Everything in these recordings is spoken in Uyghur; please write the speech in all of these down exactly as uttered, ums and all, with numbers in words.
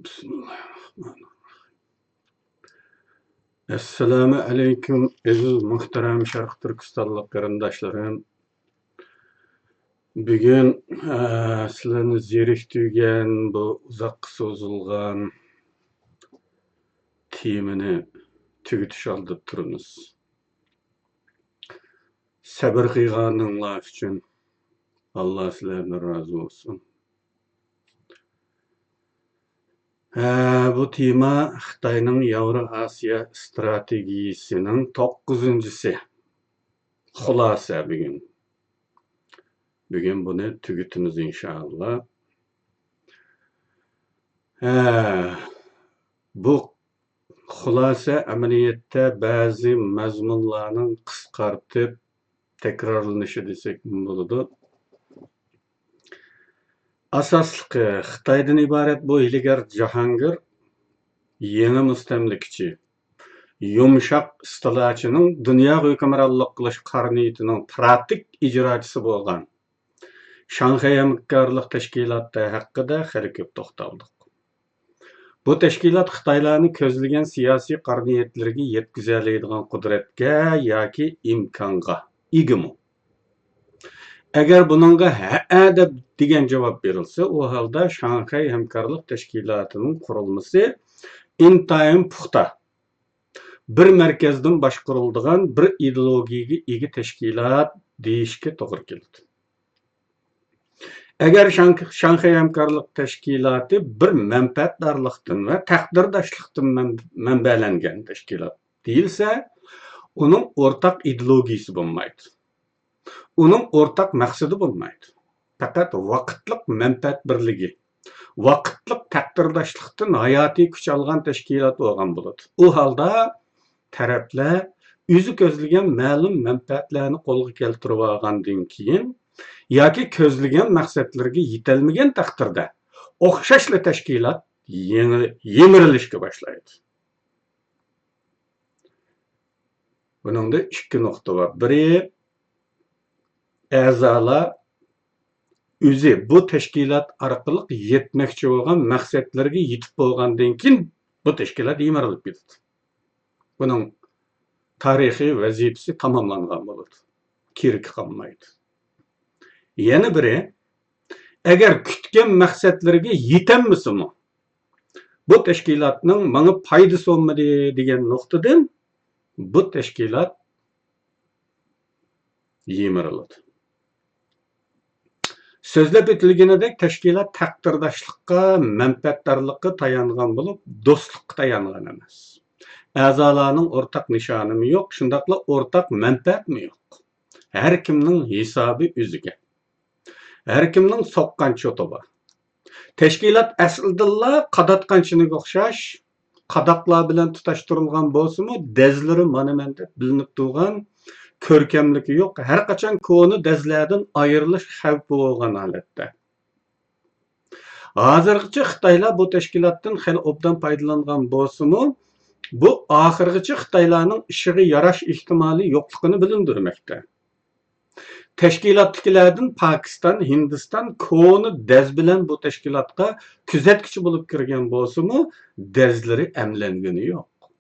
بىسمىللاھىررەھمانىررەھىم. ئەسسالامۇ ئەلەيكۇم، ئەزىز مۇھتەرەم شەرقىي تۈركىستانلىق قېرىنداشلىرىم. بۈگۈن، ئە، سىلەرنى زېرىكتۈرگەن بۇ ئۇزاققا سوزۇلغان تېمىنى تۈگىتىش ئالدىدا تۇرىمىز. سەۋر قىلغانىڭلار ئۈچۈن ئاللا سىلەردىن رازى بولسۇن. ھە، بۇ تېما خىتاينىڭ ياۋرو ئاسىيا ئىستراتېگىيىسىنىڭ توققۇزىنچىسى. خۇلاسە بۈگۈن. بۈگۈن بۇنى تۈگىتىمىز ئىنشائاللا. ھە، بۇ خۇلاسە ئەمەلىيەتتە بەزى مەزمۇنلارنىڭ قىسقارتىپ تەكرارلىنىشى دېسەك بولىدۇ. ئاساسلىقى، خىتايدىن ئىبارەت بۇ ھىيلىگەر جاھانگىر يېڭى مۇستەملىكىچى، يۇمشاق ئىستىلاچىنىڭ دۇنياغا ھۆكۈمرانلىق قىلىش قارا نىيىتىنىڭ پراتىك ئىجراچىسى بولغان شاڭخەي ھەمكارلىق تەشكىلاتى ھەققىدە خېلى كۆپ توختالدۇق. بۇ تەشكىلات خىتايلارنى كۆزلىگەن سىياسىي قارا نىيەتلىرىگە يەتكۈزەلەيدىغان قۇدرەتكە ياكى ئىمكانغا ئىگىمۇ؟ ئەگەر بۇنىڭغا ھەئە دەپ دېگەن جاۋاب بېرىلسە، ئۇ ھالدا شاڭخەي ھەمكارلىق تەشكىلاتىنىڭ قۇرۇلمىسى ئىنتايىن پۇختا، بىر مەركەزدىن باشقۇرۇلىدىغان بىر ئىدېئولوگىيەگە ئىگە تەشكىلات دېيىشكە توغرا كېلىدۇ. ئەگەر شاڭ-، شاڭخەي ھەمكارلىق تەشكىلاتى بىر مەنپەئەتدارلىقتىن ۋە تەقدىرداشلىقتىن مەن-، مەنبەلەنگەن تەشكىلات دېيىلسە، ئۇنىڭ ئورتاق ئىدېئولوگىيىسى بولمايدۇ. ئۇنىڭ ئورتاق مەقسىتى بولمايدۇ. پەقەت ۋاقىتلىق مەنپەئەت بىرلىكى، ۋاقىتلىق تەقدىرداشلىقتىن ھاياتىي كۈچ ئالغان تەشكىلات بولغان بولىدۇ. ئۇ ھالدا تەرەپلەر ئۆزى كۆزلىگەن مەلۇم مەنپەئەتلەرنى قولغا كەلتۈرۈۋالغاندىن كېيىن ياكى كۆزلىگەن مەقسەتلىرىگە يېتەلمىگەن تەقدىردە، ئوخشاشلا تەشكىلات يېڭى-، يىمىرىلىشكە باشلايدۇ. بۇنىڭدا ئىككى نۇقتا بار. بىرى، ئەزالار ئۆزى بۇ تەشكىلات ئارقىلىق يەتمەكچى بولغان مەقسەتلىرىگە يېتىپ بولغاندىن كېيىن، بۇ تەشكىلات يىمىرىلىپ كېتىدۇ. بۇنىڭ تارىخىي ۋەزىپىسى تاماملانغان بولىدۇ. كېرىكى قالمايدۇ. يەنە بىرى، ئەگەر كۈتكەن مەقسەتلىرىگە يېتەلمىسىمۇ، بۇ تەشكىلاتنىڭ ماڭا پايدىسى بولمىدى دېگەن نۇقتىدىن بۇ تەشكىلات يىمىرىلىدۇ. سۆزلەپ ئۆتۈلگىنىدەك، تەشكىلات تەقدىرداشلىققا، مەنپەئەتدارلىققا تايانغان بولۇپ، دوستلۇققا تايانغان ئەمەس. ئەزالارنىڭ ئورتاق نىشانىمۇ يوق، شۇنداقلا ئورتاق مەنپەئەتمۇ يوق. ھەر كىمنىڭ ھېسابى ئۆزىگە. ھەر كىمنىڭ سوققان چوتى بار. تەشكىلات ئەسلىدىنلا قاداتقان چىنىگە ئوخشاش قاداقلار بىلەن تۇتاشتۇرۇلغان بولسىمۇ، دەزلىرى مانا مەندەك بىلىنىپ تۇرغان، كۆركەملىكى يوق، ھەر قاچان كونا دەزلەردىن ئايرىلىش خەۋپى بولغان ھالەتتە. ھازىرغىچە خىتايلار بۇ تەشكىلاتتىن خېلى ئوبدان پايدىلانغان بولسىمۇ، بۇ ئاخىرغىچە خىتايلارنىڭ ئىشىغا ياراش ئېھتىمالى يوقلۇقىنى بىلىندۈرمەكتە. تەشكىلاتتىكىلەردىن پاكىستان، ھىندىستان كونا دەز بىلەن بۇ تەشكىلاتقا كۆزەتكۈچى بولۇپ كىرگەن بولسىمۇ، دەزلىرى ئەملەنگىنى يوق.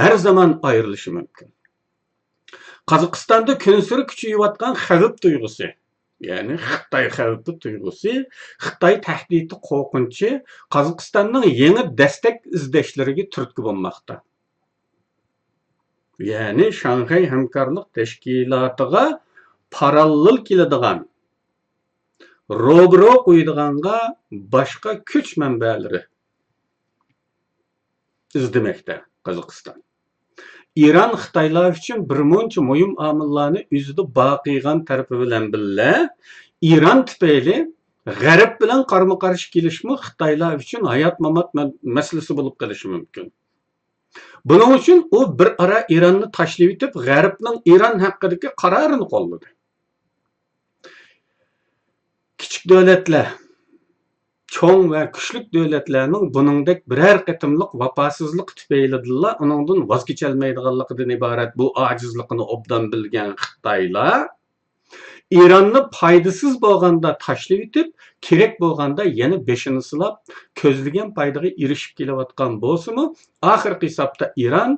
ھەر زامان ئايرىلىشى مۇمكىن. قازاقىستاندا كۈنسېرى كۈچىيىۋاتقان خەۋپ تۇيغۇسى، يەنى خىتاي خەۋپى تۇيغۇسى، خىتاي تەھدىتى قورقۇنچى قازاقىستاننىڭ يېڭى دەستەك ئىزدەشلىرىگە تۈرتكە بولماقتا. يەنى شاڭخەي ھەمكارلىق تەشكىلاتىغا پاراللېل كېلىدىغان، روبىرو قويىدىغانغا باشقا كۈچ مەنبەلىرى ئىزدىمەكتە قازاقىستان. ئىران خىتايلار ئۈچۈن بىر مۇنچە مۇھىم ئامىللارنى ئۆزىدە بار قىلغان تەرىپى بىلەن بىللە، ئىران تۈپەيلى غەرب بىلەن قارمۇ قارشى كېلىشمۇ خىتايلار ئۈچۈن ھايات مامات مە-، مەسىلىسى بولۇپ قېلىشى مۇمكىن. بۇنىڭ ئۈچۈن ئۇ بىر ئارا ئىراننى تاشلىۋېتىپ، غەربنىڭ ئىران ھەققىدىكى قارارىنى قوللىدى. كىچىك دۆلەتلەر، چوڭ ۋە كۈچلۈك دۆلەتلەرنىڭ بۇنىڭدەك بىرەر قېتىملىق ۋاپاسىزلىق تۈپەيلىدىنلا ئۇنىڭدىن ۋاز كېچەلمەيدىغانلىقىدىن ئىبارەت بۇ ئاجىزلىقىنى ئوبدان بىلگەن خىتايلار ئىراننى پايدىسىز بولغاندا تاشلىۋېتىپ، كېرەك بولغاندا يەنە بېشىنى سىلاپ، كۆزلىگەن پايدىغا ئېرىشىپ كېلىۋاتقان بولسىمۇ، ئاخىرقى ھېسابتا ئىران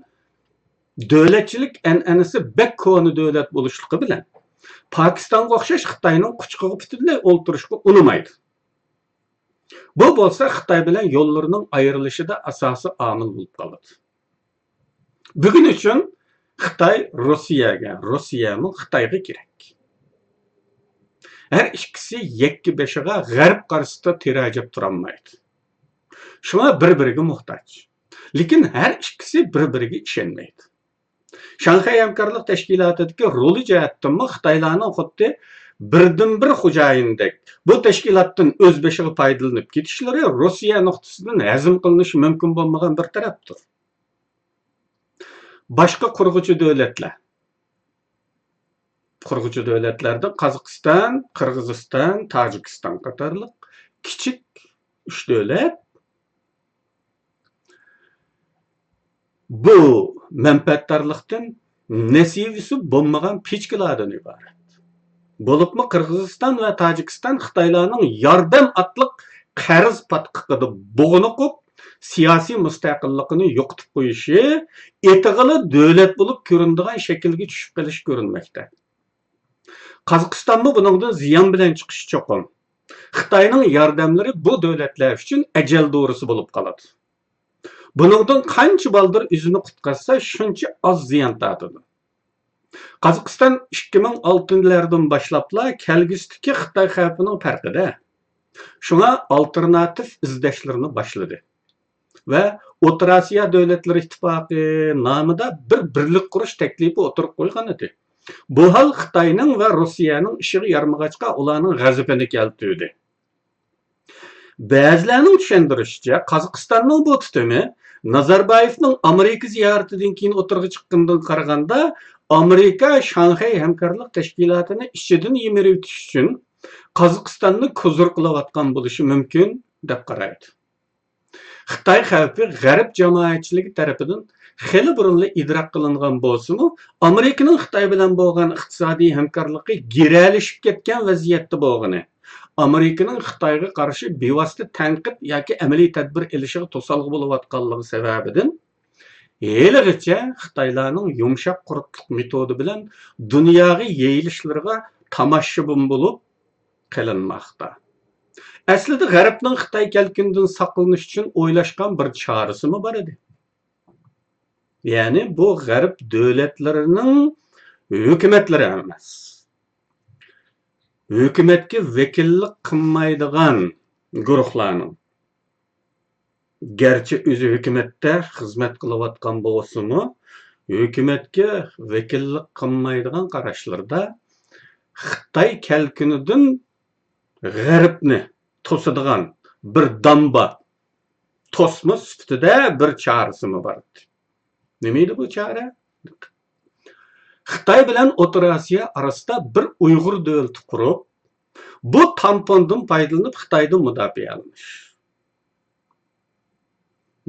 دۆلەتچىلىك ئەنئەنىسى بەك كونا دۆلەت بولۇشلۇقى بىلەن، پاكىستانغا ئوخشاش خىتاينىڭ قۇچىقىغا پۈتۈنلەي ئولتۇرۇشقا ئۇنىمايدۇ. بۇ بولسا خىتاي بىلەن يوللىرىنىڭ ئايرىلىشىدا ئاساسىي ئامىل بولۇپ قالىدۇ. بۈگۈن ئۈچۈن خىتاي روسىيەگە، روسىيەمۇ خىتايغا كېرەك. ھەر ئىككىسى يەككە بېشىغا غەرب قارىسىدا تىرەجەپ تۇرالمايدۇ. شۇڭا بىر-بىرىگە موھتاج. لېكىن ھەر ئىككىسى بىر-بىرىگە ئىشەنمەيدۇ. شاڭخەي ھەمكارلىق تەشكىلاتىدىكى رولى جەھەتتىنمۇ خىتايلارنىڭ خۇددى بىردىنبىر خوجايىندەك بۇ تەشكىلاتتىن ئۆز بېشىغا پايدىلىنىپ كېتىشلىرى روسىيە نۇقتىسىدىن ھەزىم قىلىنىشى مۇمكىن بولمىغان بىر تەرەپتۇر. باشقا قۇرغۇچى دۆلەتلەر، قۇرغۇچى دۆلەتلەردىن قازاقىستان، قىرغىزىستان، تاجىكىستان قاتارلىق كىچىك ئۈچ دۆلەت بۇ مەنپەئەتدارلىقتىن نېسىۋىسى بولمىغان پىچكىلاردىن ئىبارەت. بولۇپمۇ قىرغىزىستان ۋە تاجىكىستان خىتايلارنىڭ ياردەم ئاتلىق قەرز پاتقىقىدا بوغۇنۇقۇپ، سىياسىي مۇستەقىللىقىنى يوقىتىپ قويۇشى، ئېتىغىلا دۆلەت بولۇپ كۆرۈنىدىغان شەكىلگە چۈشۈپ قېلىشى كۆرۈنمەكتە. قازاقىستانمۇ بۇنىڭدىن زىيان بىلەن چىقىشى چوقۇم. خىتاينىڭ ياردەملىرى بۇ دۆلەتلەر ئۈچۈن ئەجەل دورىسى بولۇپ قالىدۇ. بۇنىڭدىن قانچە بالدۇر ئۆزىنى قۇتقازسا، شۇنچە ئاز زىيان تارتىدۇ. قازاقىستان ئىككى مىڭ ئالتىنچى يىللاردىن باشلاپلا كەلگۈسىدىكى خىتاي خەۋپىنىڭ پەرقىدە. شۇڭا ئالتېرناتىپ ئىزدەشلىرىنى باشلىدى ۋە ئوتتۇرا ئاسىيا دۆلەتلىرى ئىتتىپاقى نامىدا بىر بىرلىك قۇرۇش تەكلىپى ئوتتۇرىغا قويغان ئىدى. بۇ ھال خىتاينىڭ ۋە روسىيەنىڭ ئىشىغا يارىمىغاچقا، ئۇلارنىڭ غەزىپىنى كەلتۈردى. بەزىلەرنىڭ چۈشەندۈرۈشىچە، قازاقىستاننىڭ بۇ تۇتۇمى نازاربايېۋنىڭ ئامېرىكا زىيارىتىدىن كېيىن ئوتتۇرىغا چىققىنىدىن قارىغاندا، ئامېرىكا شاڭخەي ھەمكارلىق تەشكىلاتىنى ئىچىدىن يىمىرىۋېتىش ئۈچۈن قازاقىستاننى كوزۇر قىلىۋاتقان بولۇشى مۇمكىن، دەپ قارايدۇ. خىتاي خەۋپى غەرب جامائەتچىلىكى تەرىپىدىن خېلى بۇرۇنلا ئىدراك قىلىنغان بولسىمۇ، ئامېرىكىنىڭ خىتاي بىلەن بولغان ئىقتىسادىي ھەمكارلىقى گىرەلىشىپ كەتكەن ۋەزىيەتتە بولغىنى، ئامېرىكىنىڭ خىتايغا قارشى بىۋاسىتە تەنقىد ياكى ئەمەلىي تەدبىر ئېلىشىغا توسالغۇ بولۇۋاتقانلىقى سەۋەبىدىن، ھېلىغىچە خىتايلارنىڭ يۇمشاق قۇرۇقلۇق مېتودى بىلەن دۇنياغا يېيىلىشلىرىغا تاماشىبىن بولۇپ قېلىنماقتا. ئەسلىدە غەربنىڭ خىتاي كەلكۈنىدىن ساقلىنىش ئۈچۈن ئويلاشقان بىر چارىسىمۇ بار ئىدى. يەنى بۇ غەرب دۆلەتلىرىنىڭ ھۆكۈمەتلىرى ئەمەس، ھۆكۈمەتكە ۋەكىللىك قىلمايدىغان گۇرۇھلارنىڭ، گەرچە ئۆزى ھۆكۈمەتتە خىزمەت قىلىۋاتقان بولسىمۇ، ھۆكۈمەتكە ۋەكىللىك قىلمايدىغان قاراشلىرىدا خىتاي كەلكۈنىدىن غەربنى توسىدىغان بىر دامبا، توسما سۈپىتىدە بىر چارىسىمۇ بار ئىدى. نېمە ئىدى بۇ چارە؟ خىتاي بىلەن ئوتتۇرا ئاسىيا ئارىسىدا بىر ئۇيغۇر دۆلىتى قۇرۇپ، بۇ تامپوندىن پايدىلىنىپ خىتايدىن مۇداپىئەلىنىش.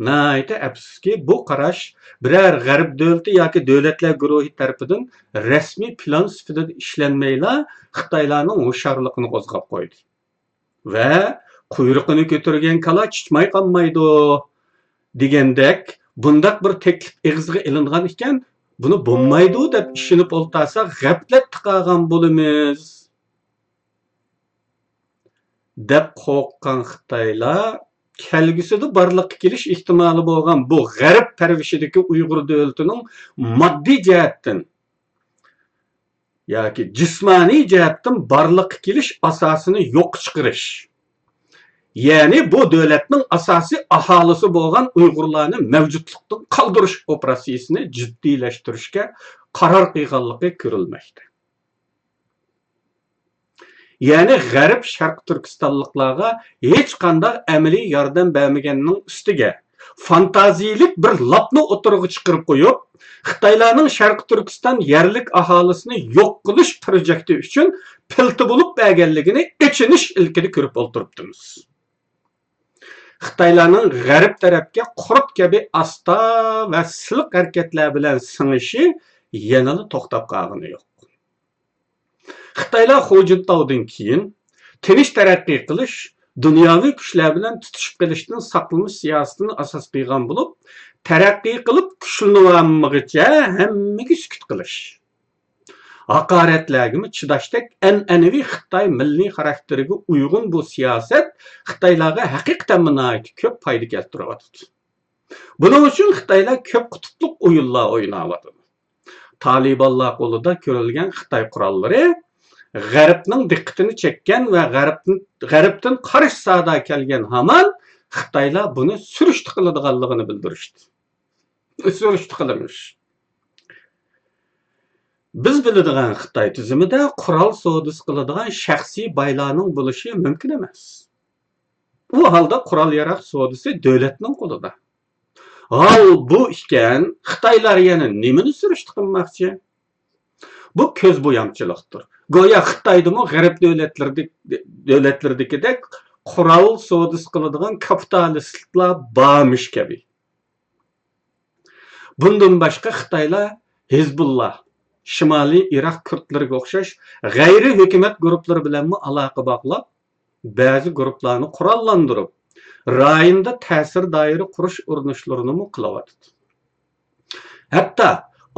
ناھايىتى ئەپسۇسكى، بۇ قاراش بىرەر غەرب دۆلىتى ياكى دۆلەتلەر گۇرۇھى تەرىپىدىن رەسمىي پىلان سۈپىتىدە ئىشلەنمەيلا، خىتايلارنىڭ ھوشيارلىقىنى قوزغاپ قويدى ۋە قۇيرۇقىنى كۆتۈرگەن كالا چىچماي قالمايدۇ دېگەندەك، بۇنداق بىر تەكلىپ ئېغىزغا ئېلىنغان ئىكەن، بۇنى بولمايدۇ دەپ ئىشىنىپ ئولتۇرساق، غەپلەتتە قالغان بولىمىز دەپ قورققان خىتايلار كەلگۈسىدە بارلىققا كېلىش ئېھتىمالى بولغان بۇ غەرب پەرۋىشىدىكى ئۇيغۇر دۆلىتىنىڭ ماددىي جەھەتتىن ياكى جىسمانىي جەھەتتىن بارلىققا كېلىش ئاساسىنى يوققا چىقىرىش، يەنى بۇ دۆلەتنىڭ ئاساسىي ئاھالىسى بولغان ئۇيغۇرلارنى مەۋجۇتلۇقتىن قالدۇرۇش ئوپېراتسىيىسىنى جىددىيلەشتۈرۈشكە قارار قىلغانلىقى كۆرۈلمەكتە. يەنى غەرب شەرقىي تۈركىستانلىقلارغا ھېچقانداق ئەمەلىي ياردەم بەرمىگەننىڭ ئۈستىگە، فانتازىيىلىك بىر لاپنى ئوتتۇرىغا چىقىرىپ قويۇپ، خىتايلارنىڭ شەرقىي تۈركىستان يەرلىك ئاھالىسىنى يوق قىلىش پروجېكتى ئۈچۈن پىلتە بولۇپ بەرگەنلىكىنى ئېچىنىش ئىلكىدە كۆرۈپ ئولتۇرۇپتىمىز. خىتايلارنىڭ غەرب تەرەپكە قۇرت كەبى ئاستا ۋە سىلىق ھەرىكەتلەر بىلەن سىڭىشى يەنىلا توختاپ قالغىنى يوق. خىتايلار خۇجىنتاۋدىن كېيىن تىنچ تەرەققىي قىلىش، دۇنياۋى كۈچلەر بىلەن تۇتۇشۇپ قېلىشتىن ساقلىنىش سىياسىتىنى ئاساس قىلغان بولۇپ، تەرەققىي قىلىپ كۈچلىنىۋالمىغىچە ھەممىگە سۈكۈت قىلىش، ھاقارەتلەرگىمۇ چىداشتەك ئەنئەنىۋى خىتاي مىللىي خاراكتېرىگە ئۇيغۇن بۇ سىياسەت خىتايلارغا ھەقىقەتەنمۇ ناھايىتى كۆپ پايدا كەلتۈرۈۋاتىدۇ. بۇنىڭ ئۈچۈن خىتايلار كۆپ قۇتۇپلۇق ئويۇنلار ئويناۋاتىدۇ. تالىبانلار قولىدا كۆرۈلگەن خىتاي قوراللىرى غەربنىڭ دىققىتىنى چەككەن ۋە غەربتىن، غەربتىن قارشى سادا كەلگەن ھامان خىتايلار بۇنى سۈرۈشتە قىلىدىغانلىقىنى بىلدۈرۈشتى. سۈرۈشتە قىلىمىش. بىز بىلىدىغان خىتاي تۈزۈمىدە قورال سودىسى قىلىدىغان شەخسىي بايلارنىڭ بولۇشى مۇمكىن ئەمەس. ئۇ ھالدا قورال-ياراغ سودىسى دۆلەتنىڭ قولىدا. ھال بۇ ئىكەن، خىتايلار يەنە نېمىنى سۈرۈشتە قىلماقچى؟ بۇ كۆز بويامچىلىقتۇر. گويا خىتايدىمۇ غەرب دۆلەتلىرىدە-، دۆلەتلىرىدىكىدەك قورال سودىسى قىلىدىغان كاپىتالىستلار بارمىش كەبى. بۇندىن باشقا خىتايلار ھىزبۇللا، شىمالىي ئىراق كۈردلىرىگە ئوخشاش غەيرىي ھۆكۈمەت گۇرۇپپىلىرى بىلەنمۇ ئالاقە باغلاپ، بەزى گۇرۇپپىلارنى قوراللاندۇرۇپ، رايوندا تەسىر دائىرە قۇرۇش ئۇرۇنۇشلىرىنىمۇ قىلىۋاتىدۇ. ھەتتا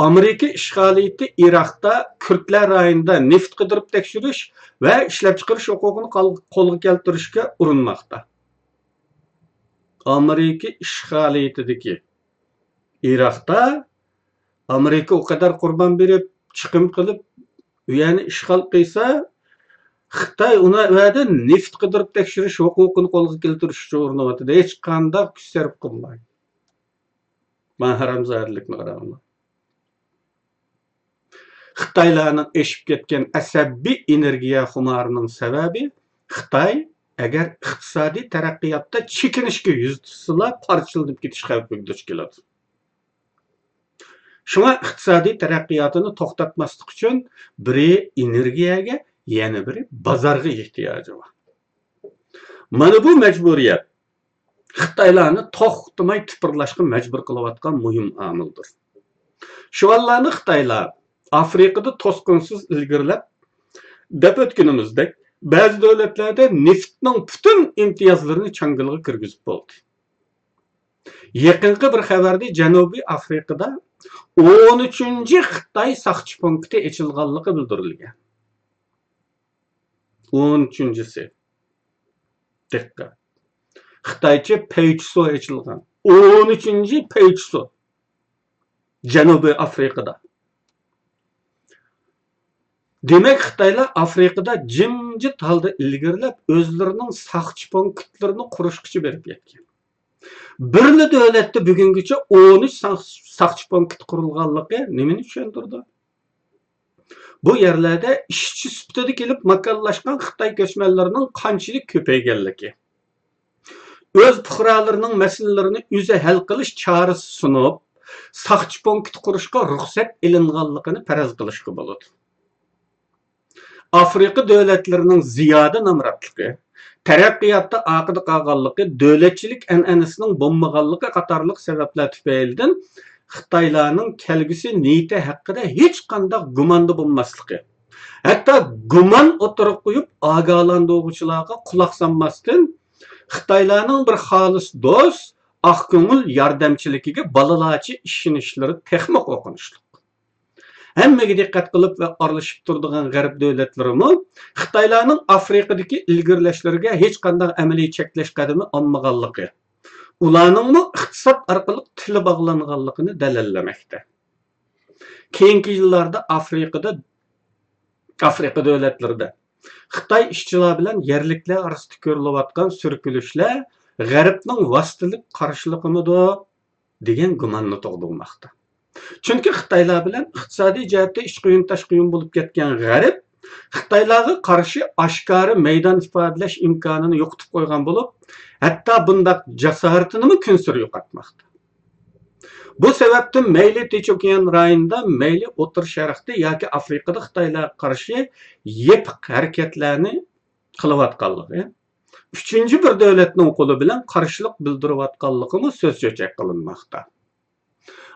ئامېرىكا ئىشغالىيىتى ئىراقتا كۈردلەر رايونىدا نېفىت قىدۇرۇپ تەكشۈرۈش ۋە ئىشلەپچىقىرىش ھوقۇقىنى قال-، قولغا كەلتۈرۈشكە ئۇرۇنماقتا. ئامېرىكا ئىشغالىيىتىدىكى ئىراقتا ئامېرىكا ئۇ قەدەر قۇربان بېرىپ، چىقىم قىلىپ، ئۇ يەرنى ئىشغال قىلسا، خىتاي ئۇنى ئۇ يەردە نېفىت قىدۇرۇپ تەكشۈرۈش ھوقۇقىنى قولغا كەلتۈرۈش ئۈچۈن ئۇرۇنۇۋاتىدۇ. ھېچقانداق كۈچ سەرپ قىلماي. مانا ھارامزادىلىكنى قاراڭلار. خىتايلارنىڭ ئېشىپ كەتكەن ئەسەبىي ئېنېرگىيە خۇمارىنىڭ سەۋەبى، خىتاي ئەگەر ئىقتىسادىي تەرەققىياتتا چېكىنىشكە يۈز تۇتسىلا، پارچىلىنىپ كېتىش خەۋپىگە دۇچ كېلىدۇ. شۇڭا ئىقتىسادىي تەرەققىياتىنى توختاتماسلىق ئۈچۈن بىرى ئېنېرگىيەگە، يەنە بىرى بازارغا ئېھتىياجى بار. مانا بۇ مەجبۇرىيەت خىتايلارنى توختىماي تىپىرلاشقا مەجبۇر قىلىۋاتقان مۇھىم ئامىلدۇر. شۇ ھاللارنى خىتايلار ئافرىقىدا توسقۇنسىز ئىلگىرىلەپ، دەپ ئۆتكىنىمىزدەك، بەزى دۆلەتلەردە نېفىتنىڭ پۈتۈن ئىمتىيازلىرىنى چاڭگىلىغا كىرگۈزۈپ بولدى. يېقىنقى بىر خەۋەردە جەنۇبىي ئافرىقىدا ئون ئۈچىنچى خىتاي ساقچى پونكىتى ئېچىلغانلىقى بىلدۈرۈلگەن. ئون ئۈچىنچىسى. دىققەت. خىتايچە پەيچىسۇ ئېچىلغان. ئون ئۈچىنچى پەيچىسۇ. جەنۇبىي ئافرىقىدا. دېمەك، خىتايلار ئافرىقىدا جىمجىت ھالدا ئىلگىرىلەپ، ئۆزلىرىنىڭ ساقچى پونكىتلىرىنى قۇرۇشقىچە بېرىپ يەتكەن. بىرلا دۆلەتتە بۈگۈنگىچە ئون ئۈچ ساق-، ساقچى پونكىتى قۇرۇلغانلىقى نېمىنى چۈشەندۈرىدۇ؟ بۇ يەرلەردە ئىشچى سۈپىتىدە كېلىپ ماكانلاشقان خىتاي كۆچمەنلىرىنىڭ قانچىلىك كۆپەيگەنلىكى، ئۆز پۇقرالىرىنىڭ مەسىلىلىرىنى ئۆزى ھەل قىلىش چارىسى سۇنۇپ، ساقچى پونكىت قۇرۇشقا رۇخسەت ئېلىنغانلىقىنى پەرەز قىلىشقا بولىدۇ. ئافرىقا دۆلەتلىرىنىڭ زىيادە نامراتلىقى، تەرەققىياتتا ئارقىدا قالغانلىقى، دۆلەتچىلىك ئەنئەنىسىنىڭ بولمىغانلىقى قاتارلىق سەۋەبلەر تۈپەيلىدىن خىتايلارنىڭ كەلگۈسى نىيىتى ھەققىدە ھېچقانداق گۇماندا بولماسلىقى، ھەتتا گۇمان ئوتتۇرىغا قويۇپ، ئاگاھلاندۇرغۇچىلارغا قۇلاق سالماستىن، خىتايلارنىڭ بىر خالىس دوست، ئاق كۆڭۈل ياردەمچىلىكىگە بالىلارچە ئىشىنىشلىرى تېخىمۇ قورقۇنچلۇق. ھەممىگە دىققەت قىلىپ ۋە ئارىلىشىپ تۇرىدىغان غەرب دۆلەتلىرىمۇ خىتايلارنىڭ ئافرىقىدىكى ئىلگىرىلەشلىرىگە ھېچقانداق ئەمەلىي چەكلەش قەدىمى ئالمىغانلىقى، ئۇلارنىڭمۇ ئىقتىساد ئارقىلىق تىلى باغلانغانلىقىنى دەلىللىمەكتە. كېيىنكى يىللاردا ئافرىقىدا، ئافرىقا دۆلەتلىرىدە خىتاي ئىشچىلار بىلەن يەرلىكلەر ئارىسىدا كۆرۈلۈۋاتقان سۈركىلىشلەر غەربنىڭ ۋاسىتىلىك قارشىلىقىمىدۇ دېگەن گۇماننى تۇغدۇرماقتا. چۈنكى خىتايلار بىلەن ئىقتىسادىي جەھەتتە ئىچ قۇيۇن تاش قۇيۇن بولۇپ كەتكەن غەرب خىتايلارغا قارشى ئاشكارا مەيدان ئىپادىلەش ئىمكانىنى يوقىتىپ قويغان بولۇپ، ھەتتا بۇنداق جاسارىتىنىمۇ كۈنسېرى يوقاتماقتا. بۇ سەۋەبتىن مەيلى تىنچ ئوكيان رايونىدا، مەيلى ئوتتۇرا شەرقتە ياكى ئافرىقىدا خىتايلارغا قارشى يېپىق ھەرىكەتلەرنى قىلىۋاتقانلىقى، ئۈچىنچى بىر دۆلەتنىڭ قولى بىلەن قارشىلىق بىلدۈرۈۋاتقانلىقىمۇ سۆز چۆچەك قىلىنماقتا.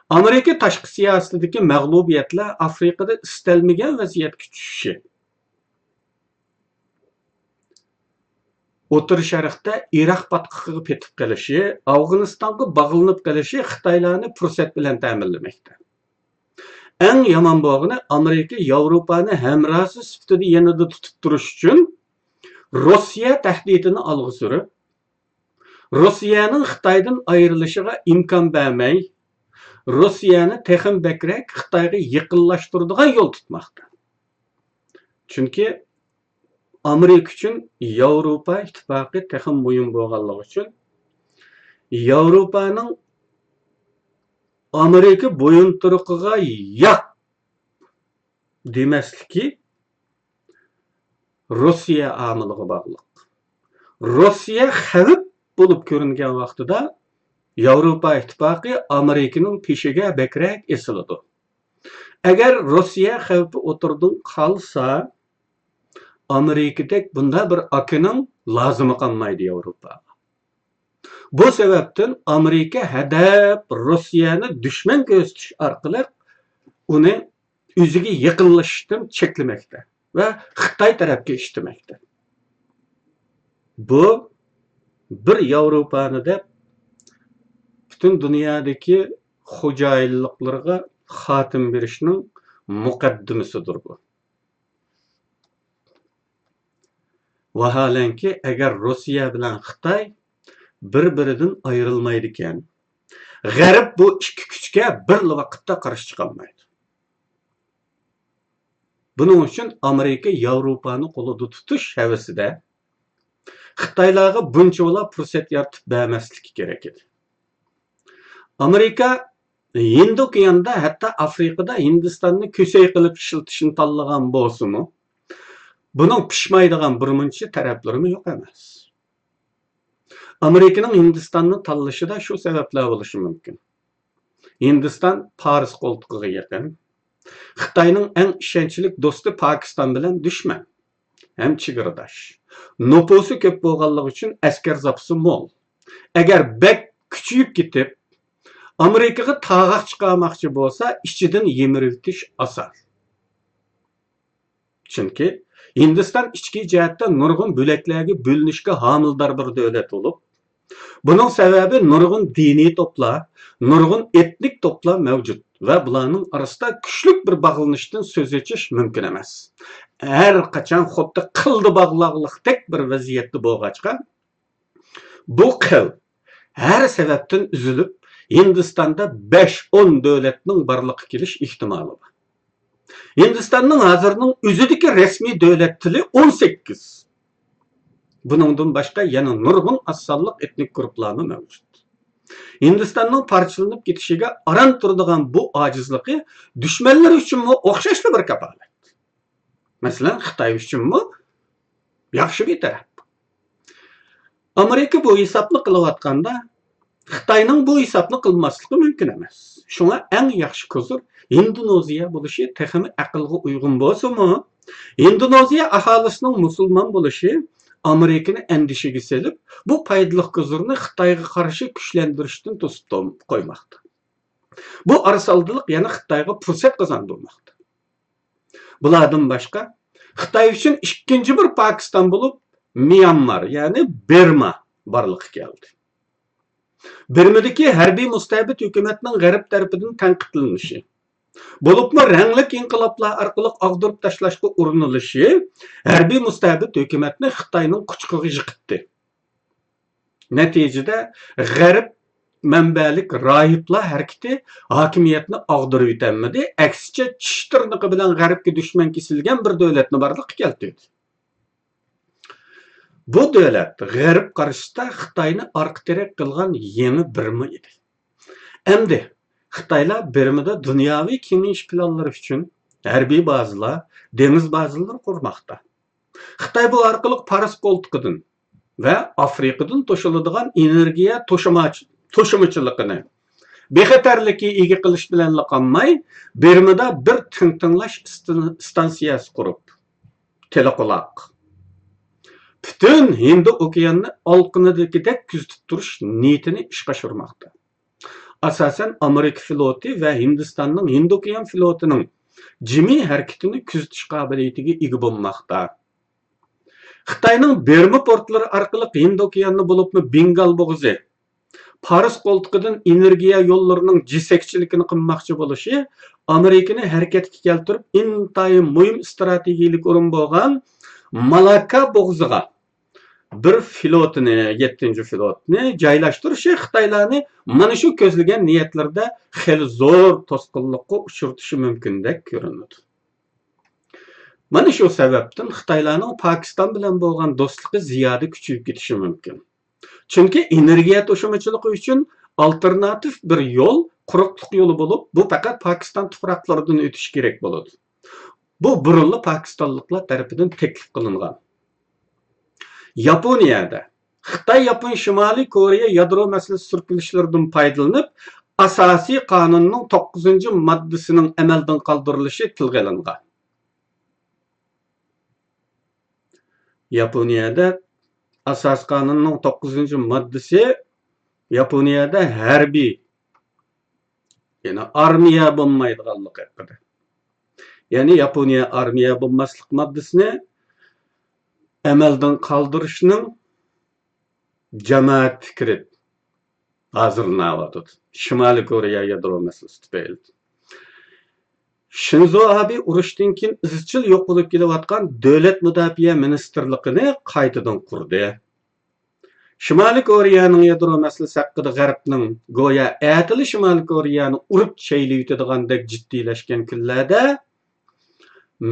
ئامېرىكا تاشقى سىياسىتىدىكى مەغلۇبىيەتلەر ئافرىقىدا ئىستەلمىگەن ۋەزىيەتكە چۈشۈشى، ئوتتۇرا شەرقتە ئىراق پاتقىقىغا پېتىپ قېلىشى، ئافغانىستانغا باغلىنىپ قېلىشى خىتايلارنى پۇرسەت بىلەن تەمىنلىمەكتە. ئەڭ يامان بولغىنى، ئامېرىكا ياۋروپانى ھەمراھى سۈپىتىدە يېنىدا تۇتۇپ تۇرۇش ئۈچۈن، روسىيە تەھدىتىنى ئالغا سۈرۈپ، روسىيەنىڭ خىتايدىن ئايرىلىشىغا ئىمكان بەرمەي، روسىيەنى تېخىمۇ بەكرەك خىتايغا يېقىنلاشتۇرىدىغان يول تۇتماقتا. چۈنكى ئامېرىكا ئۈچۈن ياۋروپا ئىتتىپاقى تېخىمۇ مۇھىم بولغانلىقى ئۈچۈن، ياۋروپانىڭ ئامېرىكا بويۇنتۇرۇقىغا ياق دېمەسلىكى روسىيە ئامىلىغا باغلىق. روسىيە خەۋپ بولۇپ كۆرۈنگەن ۋاقتىدا، ياۋروپا ئىتتىپاقى ئامېرىكىنىڭ پېشىگە بەكرەك ئېسىلىدۇ. ئەگەر روسىيە خەۋپى ئوتتۇرىدىن قالسا، ئامېرىكىدەك بۇنداق بىر ئاكىنىڭ لازىمى قالمايدۇ ياۋروپاغا. بۇ سەۋەبتىن ئامېرىكا ھەدەپ روسىيەنى دۈشمەن كۆرسىتىش ئارقىلىق ئۇنى ئۆزىگە يېقىنلىشىشتىن چەكلىمەكتە ۋە خىتاي تەرەپكە ئىتتىمەكتە. بۇ بىر ياۋروپانى دەپ، پۈتۈن دۇنيادىكى خوجايىنلىقلىرىغا خاتىمە بېرىشنىڭ مۇقەددىمىسىدۇر بۇ. ۋاھالەنكى، ئەگەر روسىيە بىلەن خىتاي بىر-بىرىدىن ئايرىلمايدىكەن، غەرب بۇ ئىككى كۈچكە بىرلا ۋاقىتتا قارشى چىقالمايدۇ. بۇنىڭ ئۈچۈن ئامېرىكا ياۋروپانى قولىدا تۇتۇش ھەۋىسىدە، خىتايلارغا بۇنچىۋالا پۇرسەت يارىتىپ بەرمەسلىكى كېرەك ئىدى. ئامېرىكا ھىندى ئوكياندا، ھەتتا ئافرىقىدا ھىندىستاننى كۆسەي قىلىپ ئىشلىتىشنى تاللىغان بولسىمۇ، بۇنىڭ پىشمايدىغان بىرمۇنچە تەرەپلىرىمۇ يوق ئەمەس. ئامېرىكىنىڭ ھىندىستاننى تاللىشىدا شۇ سەۋەبلەر بولۇشى مۇمكىن. ھىندىستان پارس قولتۇقىغا يېقىن، خىتاينىڭ ئەڭ ئىشەنچلىك دوستى پاكىستان بىلەن دۈشمەن ھەم چېگرىداش. نوپۇسى كۆپ بولغانلىقى ئۈچۈن ئەسكەر زاپىسى مول. ئەگەر بەك كۈچىيىپ كېتىپ، ئامېرىكىغا تاغاق چىقارماقچى بولسا، ئىچىدىن يىمىرىۋېتىش ئاسان. چۈنكى ھىندىستان ئىچكى جەھەتتە نۇرغۇن بۆلەكلەرگە بۆلۈنۈشكە ھامىلىدار بىر دۆلەت بولۇپ، بۇنىڭ سەۋەبى نۇرغۇن دىنىي توپلار، نۇرغۇن ئېتنىك توپلار مەۋجۇت ۋە بۇلارنىڭ ئارىسىدا كۈچلۈك بىر باغلىنىشتىن سۆز ئېچىش مۇمكىن ئەمەس. ھەر قاچان خۇددى قىلدا باغلاغلىقتەك بىر ۋەزىيەتتە بولغاچقا، بۇ قىل ھەر سەۋەبتىن ئۈزۈلۈپ، ھىندىستاندا بەش-ئون دۆلەتنىڭ بارلىققا كېلىش ئېھتىمالى بار. ھىندىستاننىڭ ھازىرنىڭ ئۆزىدىكى رەسمىي دۆلەت تىلى ئون سەككىز. بۇنىڭدىن باشقا يەنە نۇرغۇن ئاز سانلىق ئېتنىك گۇرۇپپىلارمۇ مەۋجۇت. ھىندىستاننىڭ پارچىلىنىپ كېتىشىگە ئاران تۇرىدىغان بۇ ئاجىزلىقى دۈشمەنلىرى ئۈچۈنمۇ ئوخشاشلا بىر كاپالەت. مەسىلەن، خىتاي ئۈچۈنمۇ ياخشى بىر تەرەپ. ئامېرىكا بۇ ھېسابنى قىلىۋاتقاندا، خىتاينىڭ بۇ ھېسابنى قىلماسلىقى مۇمكىن ئەمەس. شۇڭا ئەڭ ياخشى كوزىر ھىندونېزىيە بولۇشى تېخىمۇ ئەقىلگە ئۇيغۇن بولسىمۇ، ھىندونېزىيە ئاھالىسىنىڭ مۇسۇلمان بولۇشى ئامېرىكىنى ئەندىشىگە سېلىپ، بۇ پايدىلىق كوزىرنى خىتايغا قارشى كۈچلەندۈرۈشتىن توسۇپ قويماقتا. بۇ ئارىسالدىلىق يەنە خىتايغا پۇرسەت قازاندۇرماقتا. بۇلاردىن باشقا، خىتاي ئۈچۈن ئىككىنچى بىر پاكىستان بولۇپ، ميانمار، يەنى بىرما بارلىققا كەلدى. بىرمىدىكى ھەربىي مۇستەبىت ھۆكۈمەتنىڭ غەرب تەرىپىدىن تەنقىدلىنىشى، بولۇپمۇ رەڭلىك ئىنقىلابلار ئارقىلىق ئاغدۇرۇپ تاشلاشقا ئۇرۇنۇلۇشى ھەربىي مۇستەبىت ھۆكۈمەتنى خىتاينىڭ قۇچىقىغا يىقىتتى. نەتىجىدە، غەرب مەنبەلىك راھىبلار ھەرىكىتى ھاكىمىيەتنى ئاغدۇرۇۋېتەلمىدى، ئەكسىچە، چىش تىرنىقى بىلەن غەربكە دۈشمەن كېسىلگەن بىر دۆلەتنى بارلىققا كەلتۈردى. بۇ دۆلەت غەرب قارشىسىدا خىتاينى ئارقا تىرەك قىلغان يېڭى بىرما ئىدى. ئەمدى خىتايلار بىرمىدا دۇنياۋى كېڭىيىش پىلانلىرى ئۈچۈن ھەربىي بازىلار، دېڭىز بازىلىرى قۇرماقتا. خىتاي بۇ ئارقىلىق پارس قولتۇقىدىن ۋە ئافرىقىدىن توشۇلىدىغان ئېنېرگىيە توشۇماچ-، توشۇمىچىلىقىنى بىخەتەرلىككە ئىگە قىلىش بىلەنلا قالماي، بىرمىدا بىر تىڭ تىڭلاش ئىستان-، ئىستانسىيەسى قۇرۇپ، تېلېقۇلاق، پۈتۈن ھىندى ئوكياننى ئالىقىنىدىكىدەك كۆزىتىپ تۇرۇش نىيىتىنى ئىشقا ئاشۇرماقتا. ئاساسەن، ئامېرىكا فلوتى ۋە ھىندىستاننىڭ ھىندى ئوكيان فلوتىنىڭ جىمى ھەرىكىتىنى كۆزىتىش قابىلىيىتىگە ئىگە بولماقتا. خىتاينىڭ بىرما پورتلىرى ئارقىلىق ھىند ئوكيانىنى، بولۇپمۇ بېنگال بوغۇزى، پارس قولتۇقىدىن ئېنېرگىيە يوللىرىنىڭ جېسەكچىلىكىنى قىلماقچى بولۇشى ئامېرىكىنى ھەرىكەتكە كەلتۈرۈپ، ئىنتايىن مۇھىم ئىستراتېگىيەلىك ئورۇن بولغان مالاكا بوغۇزىغا بىر فلوتىنى، يەتتىنچى فلوتنى جايلاشتۇرۇشى خىتايلارنى مانا شۇ كۆزلىگەن نىيەتلىرىدە خېلى زور توسقۇنلۇققا ئۇچرىتىشى مۇمكىندەك كۆرۈنىدۇ. مانا شۇ سەۋەبتىن خىتايلارنىڭ پاكىستان بىلەن بولغان دوستلۇقى زىيادە كۈچىيىپ كېتىشى مۇمكىن. چۈنكى ئېنېرگىيە توشۇمىچىلىقى ئۈچۈن ئالتېرناتىپ بىر يول، قۇرۇقلۇق يولى بولۇپ، بۇ پەقەت پاكىستان تۇپراقلىرىدىن ئۆتۈشى كېرەك بولىدۇ. بۇ بۇرۇنلا پاكىستانلىقلار تەرىپىدىن تەكلىپ قىلىنغان. ياپونىيەدە خىتاي، ياپون، شىمالىي كورېيە يادرو مەسىلىسى سۈركىلىشلىرىدىن پايدىلىنىپ، ئاساسىي قانۇننىڭ توققۇزىنچى ماددىسىنىڭ ئەمەلدىن قالدۇرۇلۇشى تىلغا ئېلىنغان. ياپونىيەدە ئاساسىي قانۇننىڭ توققۇزىنچى ماددىسى ياپونىيەدە ھەربىي، يەنى ئارمىيە بولمايدىغانلىقى ھەققىدە. يەنى ياپونىيە ئارمىيە بولماسلىق ماددىسىنى ئەمەلدىن قالدۇرۇشنىڭ جامائەت پىكرى ھازىرلىنىۋاتىدۇ. شىمالىي كورېيە يادرو مەسىلىسى تۈپەيلى. شىنزو ئابې ئۇرۇشتىن كېيىن ئىزچىل يوق بولۇپ كېلىۋاتقان دۆلەت مۇداپىئە مىنىستىرلىقىنى قايتىدىن قۇردى. شىمالىي كورېيەنىڭ يادرو مەسىلىسى ھەققىدە غەربنىڭ گويا ئەتىلا شىمالىي كورېيەنى ئۇرۇپ چەيلىۋېتىدىغاندەك جىددىيلەشكەن كۈنلەردە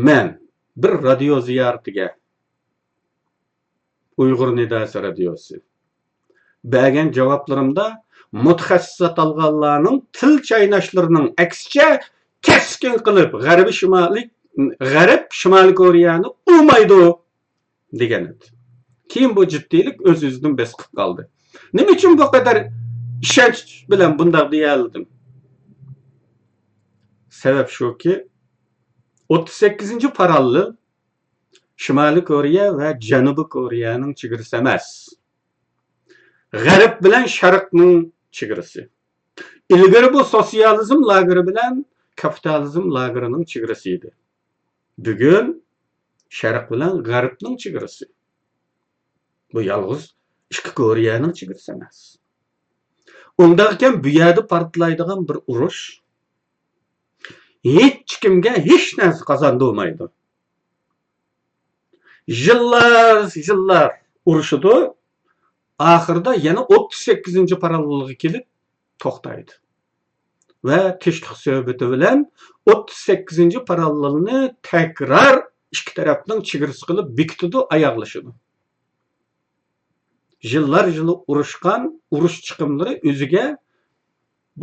مەن بىر رادىيو زىيارىتىگە، ئۇيغۇر نىداسى رادىيوسى، بەرگەن جاۋابلىرىمدا مۇتەخەسسىس ئاتالغانلارنىڭ تىل چايناشلىرىنىڭ ئەكسىچە كەسكىن قىلىپ، غەربىي شىمالىي، غەرب شىمالىي كورېيەنى ئۇرمايدۇ دېگەن ئىدى. كېيىن بۇ جىددىيلىك ئۆز-ئۆزىدىن بېسىقىپ قالدى. نېمە ئۈچۈن بۇ قەدەر ئىشەنچ بىلەن بۇنداق دېيەلىدىم؟ سەۋەب شۇكى، ئوتتۇز سەككىزىنچى پاراللېل شىمالىي كورېيە ۋە جەنۇبىي كورېيەنىڭ چېگرىسى ئەمەس. غەرب بىلەن شەرقنىڭ چېگرىسى. ئىلگىرى بۇ سوتسىيالىزم لاگېرى بىلەن كاپىتالىزم لاگېرىنىڭ چېگرىسى ئىدى. بۈگۈن شەرق بىلەن غەربنىڭ چېگرىسى. بۇ يالغۇز ئىككى كورېيەنىڭ چېگرىسى ئەمەس. ئۇنداق ئىكەن، بۇ يەردە پارتلايدىغان بىر ئۇرۇش ھېچكىمگە ھېچ نەرسە قازاندۇرمايدۇ. يىللار، يىللار ئۇرۇشىدۇ، ئاخىرىدا يەنە ئوتتۇز سەككىزىنچى پاراللېلغا كېلىپ توختايدۇ. ۋە تىنچلىق سۆھبىتى بىلەن ئوتتۇز سەككىزىنچى پاراللېلنى تەكرار ئىككى تەرەپنىڭ چېگرىسى قىلىپ بېكىتىدۇ، ئاياغلىشىدۇ. يىللار يىلى ئۇرۇشقان ئۇرۇش چىقىملىرى ئۆزىگە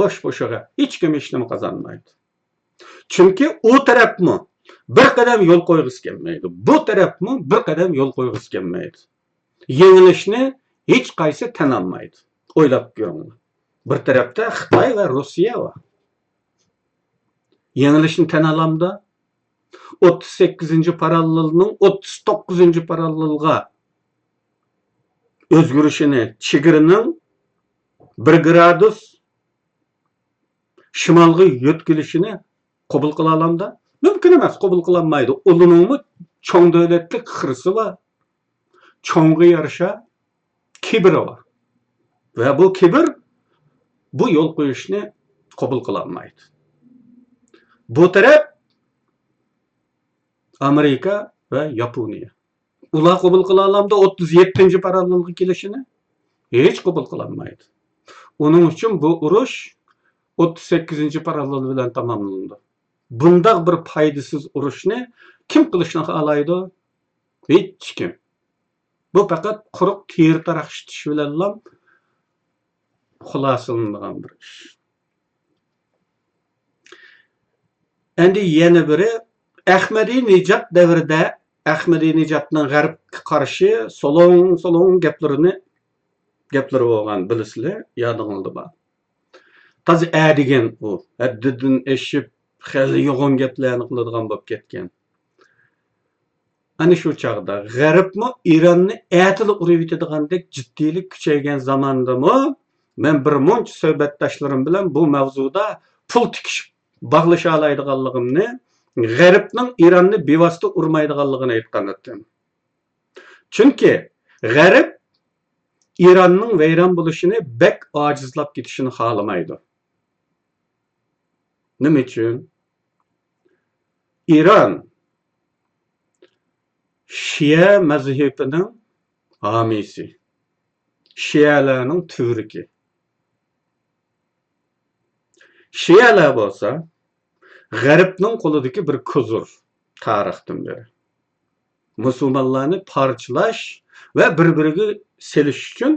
بوش بوشىغا، ھېچكىم ھېچنېمە قازانمايدۇ. چۈنكى ئۇ تەرەپمۇ بىر قەدەم يول قويغۇسى كەلمەيدۇ، بۇ تەرەپمۇ بىر قەدەم يول قويغۇسى كەلمەيدۇ. يېڭىلىشنى ھېچقايسى تەنەلمەيدۇ. ئويلاپ كۆرۈڭلار. بىر تەرەپتە خىتاي ۋە روسىيە بار. يېڭىلىشنى تەنەلامدا؟ ئوتتۇز سەككىزىنچى پاراللېلنىڭ ئوتتۇز توققۇزىنچى پاراللېلغا ئۆزگىرىشىنى، چېگرىنىڭ بىر گرادۇس شىمالغا يۆتكىلىشىنى قوبۇل قىلالامدا؟ مۇمكىن ئەمەس، قوبۇل قىلالمايدۇ. ئۇلىنىڭمۇ چوڭ دۆلەتلىك خىرىسى بار. چوڭغا يارىشا كىبىرى بار. ۋە بۇ كىبىر بۇ يول قويۇشنى قوبۇل قىلالمايدۇ. بۇ تەرەپ ئامېرىكا ۋە ياپونىيە. ئۇلار قوبۇل قىلالامدۇ ئوتتۇز يەتتىنچى پاراللېلغا كېلىشىنى؟ ھېچ قوبۇل قىلالمايدۇ. ئۇنىڭ ئۈچۈن بۇ ئۇرۇش ئوتتۇز سەككىزىنچى پاراللېل بىلەن تاماملىنىدۇ. بۇنداق بىر پايدىسىز ئۇرۇشنى كىم قىلىشنى خالايدۇ؟ ھېچكىم. بۇ پەقەت قۇرۇق تېرە تارقىتىش بىلەنلا خۇلاسىلىنىدىغان بىر ئىش. ئەندى يەنە بىرى، ئەخمەدىنىژاد دەۋرىدە ئەخمەدىنىژادنىڭ غەربكە قارشى سولۇڭ-سولۇڭ گەپلىرىنى، گەپلىرى بولغان، بىلىسىلەر، يادىڭلاردا بار. تازا ئەدىگەن ئۇ، ھەددىدىن ئېشىپ خېلى يوغان گەپلەرنى قىلىدىغان بولۇپ كەتكەن. ئەنە شۇ چاغدا غەربمۇ ئىراننى ئەتىلا ئۇرۇۋېتىدىغاندەك جىددىيلىك كۈچەيگەن زاماندىمۇ مەن بىر مۇنچە سۆھبەتداشلىرىم بىلەن بۇ مەۋزۇدا پۇل تىكىشىپ باغلىشالايدىغانلىقىمنى، غەربنىڭ ئىراننى بىۋاسىتە ئۇرمايدىغانلىقىنى ئېيتقان ئىدىم. چۈنكى غەرب ئىراننىڭ ۋەيران بولۇشىنى، بەك ئاجىزلاپ كېتىشىنى خالىمايدۇ. نېمە ئۈچۈن؟ ئىران شىئە مەزھىپىنىڭ ھامىيسى، شىئەلەرنىڭ تۈۋرۈكى. شىئەلەر بولسا غەربنىڭ قولىدىكى بىر كوزۇر، تارىختىن بېرى. مۇسۇلمانلارنى پارچىلاش ۋە بىر-بىرىگە سېلىش ئۈچۈن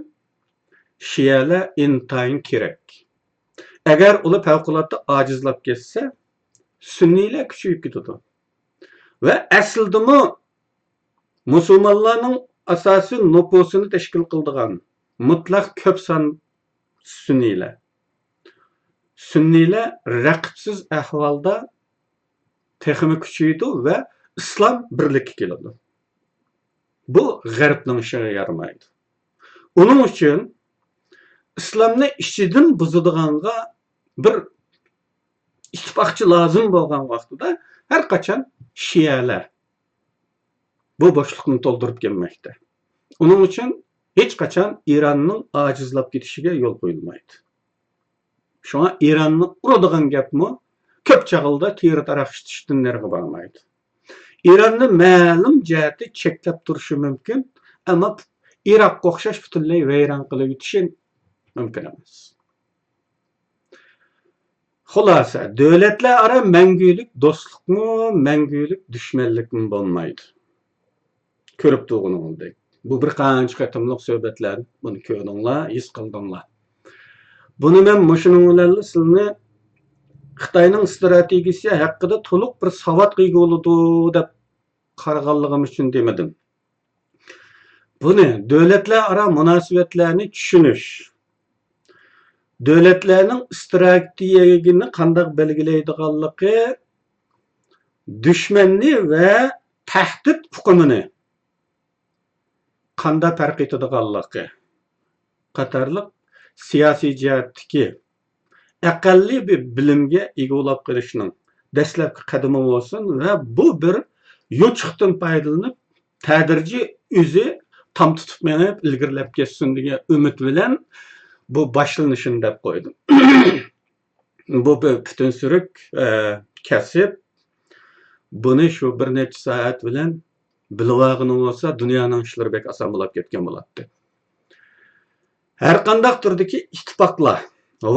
شىئەلەر ئىنتايىن كېرەك. ئەگەر ئۇلار پەۋقۇلئاددە ئاجىزلاپ كەتسە، سۈننىيلەر كۈچىيىپ كېتىدۇ. ۋە ئەسلىدىمۇ مۇسۇلمانلارنىڭ ئاساسىي نوپۇسىنى تەشكىل قىلىدىغان مۇتلەق كۆپ سان سۈننىيلەر. سۈننىيلەر رەقىبسىز ئەھۋالدا تېخىمۇ كۈچىيىدۇ ۋە ئىسلام بىرلىككە كېلىدۇ. بۇ غەربنىڭ ئىشىغا يارىمايدۇ. ئۇنىڭ ئۈچۈن ئىسلامنى ئىچىدىن بۇزىدىغانغا بىر ئىتتىپاقچى لازىم بولغان ۋاقتىدا ھەر قاچان شىئەلەر بۇ بوشلۇقنى تولدۇرۇپ كەلمەكتە. ئۇنىڭ ئۈچۈن ھېچقاچان ئىراننىڭ ئاجىزلاپ كېتىشىگە يول قويۇلمايدۇ. شۇڭا ئىراننى ئۇرىدىغان گەپمۇ كۆپ چاغلىدا تېرە تاراقشىتىشتىن نېرىغا بارمايدۇ. ئىراننى مەلۇم جەھەتتە چەكلەپ تۇرۇشى مۇمكىن، ئەمما ئىراققا ئوخشاش پۈتۈنلەي ۋەيران قىلىۋېتىشى مۇمكىن ئەمەس. خۇلاسە، دۆلەتلەر ئارا مەڭگۈلۈك دوستلۇقمۇ، مەڭگۈلۈك دۈشمەنلىكمۇ بولمايدۇ. كۆرۈپ تۇرغىنىڭىزدەك. بۇ بىر قانچە قېتىملىق سۆھبەتلەر، بۇنى كۆردۈڭلار، ھېس قىلدىڭلار. بۇنى مەن مۇشۇنىڭ بىلەنلا سىلىنى خىتاينىڭ ئىستراتېگىيىسى ھەققىدە تولۇق بىر ساۋاتقا ئىگە بولىدۇ دەپ قارىغانلىقىم ئۈچۈن دېمىدىم. بۇنى دۆلەتلەر ئارا مۇناسىۋەتلەرنى چۈشىنىش، دۆلەتلەرنىڭ ئىستراتېگىيەنى قانداق بەلگىلەيدىغانلىقى، دۈشمەننى ۋە تەھدىت ئۇقۇمىنى قانداق پەرق ئېتىدىغانلىقى قاتارلىق سىياسىي جەھەتتىكى ئەقەللىي بىر بىلىمگە ئىگە بولۇپ قېلىشنىڭ دەسلەپكى قەدىمى بولسۇن ۋە بۇ بىر يوچۇقتىن پايدىلىنىپ، تەدرىجىي ئۆزى تام تۇتۇپ مېڭىپ، ئىلگىرىلەپ كەتسۇن دېگەن ئۈمىد بىلەن بۇ باشلىنىشىنى دەپ قويدۇم. بۇ بىر پۈتۈن سۈرۈك، ئە، كەسىپ. بۇنى شۇ بىر نەچچە سائەت بىلەن بىلىۋالغىنى بولسا، دۇنيانىڭ ئىشلىرى بەك ئاسان بولاپ كەتكەن بولاتتى. ھەر قانداق تۈردىكى ئىتتىپاقلار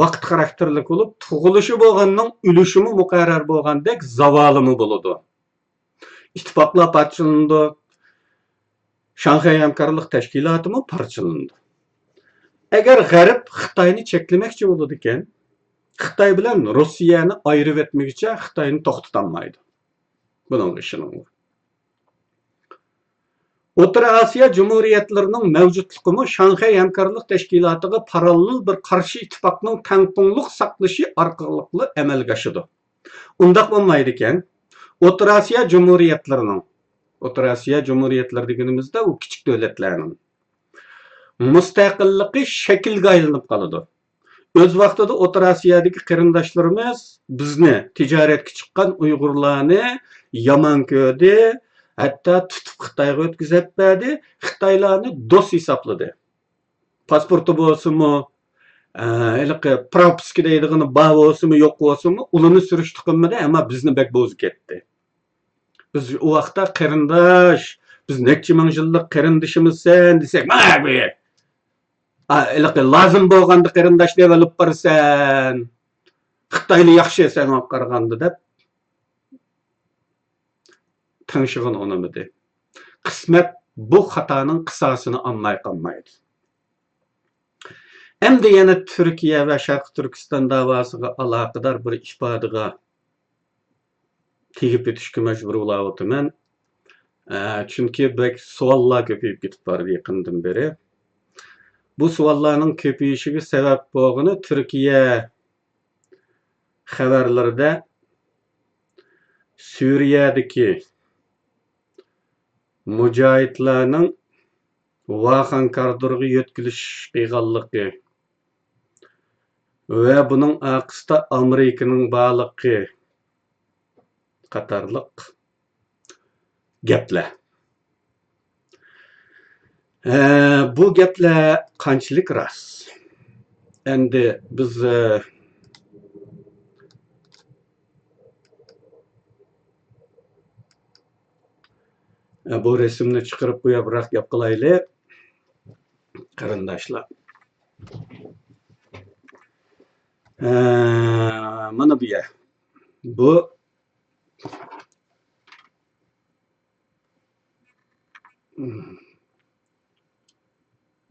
ۋاقىت خاراكتېرلىك بولۇپ، تۇغۇلۇشى بولغاننىڭ ئۆلۈشىمۇ مۇقەررەر بولغاندەك زاۋالىمۇ بولىدۇ. ئىتتىپاقلار پارچىلىنىدۇ. شاڭخەي ھەمكارلىق تەشكىلاتىمۇ پارچىلىنىدۇ. ئەگەر غەرب خىتاينى چەكلىمەكچى بولىدىكەن، خىتاي بىلەن روسىيەنى ئايرىۋەتمىگۈچە خىتاينى توختىتالمايدۇ. بۇنىڭغا ئىشىنىڭلار. ئوتتۇرا ئاسىيا جۇمھۇرىيەتلىرىنىڭ مەۋجۇتلۇقىمۇ شاڭخەي ھەمكارلىق تەشكىلاتىغا پاراللېل بىر قارشى ئىتتىپاقنىڭ تەڭپۇڭلۇق ساقلىشى ئارقىلىقلا ئەمەلگە ئاشىدۇ. ئۇنداق بولمايدىكەن، ئوتتۇرا ئاسىيا جۇمھۇرىيەتلىرىنىڭ، ئوتتۇرا ئاسىيا جۇمھۇرىيەتلىرى دېگىنىمىزدە ئۇ كىچىك دۆلەتلەرنىڭ مۇستەقىللىقى شەكىلگە ئايلىنىپ قالىدۇ. ئۆز ۋاقتىدا ئوتتۇرا ئاسىيادىكى قېرىنداشلىرىمىز بىزنى، تىجارەتكە چىققان ئۇيغۇرلارنى يامان كۆردى، ھەتتا تۇتۇپ خىتايغا ئۆتكۈزۈپ بەردى، خىتايلارنى دوست ھېسابلىدى. پاسپورتى بولسىمۇ، ئە، ھېلىقى پروپىسكا دەيدىغىنى بار بولسىمۇ، يوق بولسىمۇ، ئۇلىنى سۈرۈشتە قىلمىدى، ئەمما بىزنى بەك بوزۇپ كەتتى. بىز ئۇ ۋاقىتتا قېرىنداش، بىز نەچچە مىڭ يىللىق قېرىندىشىمىزسەن دېسەك، مانا بۇ، ئا، ھېلىقى لازىم بولغاندا قېرىنداش دەپ ئېلىپ بارىسەن. خىتايلا ياخشى ساڭا قارىغاندا دەپ تىڭشىغىنى ئۇنىمىدى. قىسمەت بۇ خاتانىڭ قىساسىنى ئالماي قالمايدۇ. ئەمدى يەنە تۈركىيە ۋە شەرقىي تۈركىستان داۋاسىغا ئالاقىدار بىر ئىپادىگە تېگىپ ئۆتۈشكە مەجبۇر بولاۋاتىمەن. ئە، چۈنكى بەك سوئاللار كۆپىيىپ كېتىپ بارىدۇ يېقىندىن بېرى. بۇ سوئاللارنىڭ كۆپىيىشىگە سەۋەب بولغىنى تۈركىيە خەۋەرلىرىدە سۈرىيەدىكى مۇجاھىدلارنىڭ ۋاخان كاردۇرغا يۆتكىلىش قىلغانلىقى ۋە بۇنىڭ ئارقىسىدا ئامېرىكىنىڭ بارلىقى قاتارلىق گەپلەر. ھە، بۇ گەپلەر قانچىلىك راست؟ ئەمدى بىز، ئە، بۇ رەسىمنى چىقىرىپ بۇ يەرگە گەپ قىلايلى، قېرىنداشلار. ھە، مانا بۇ يەر. بۇ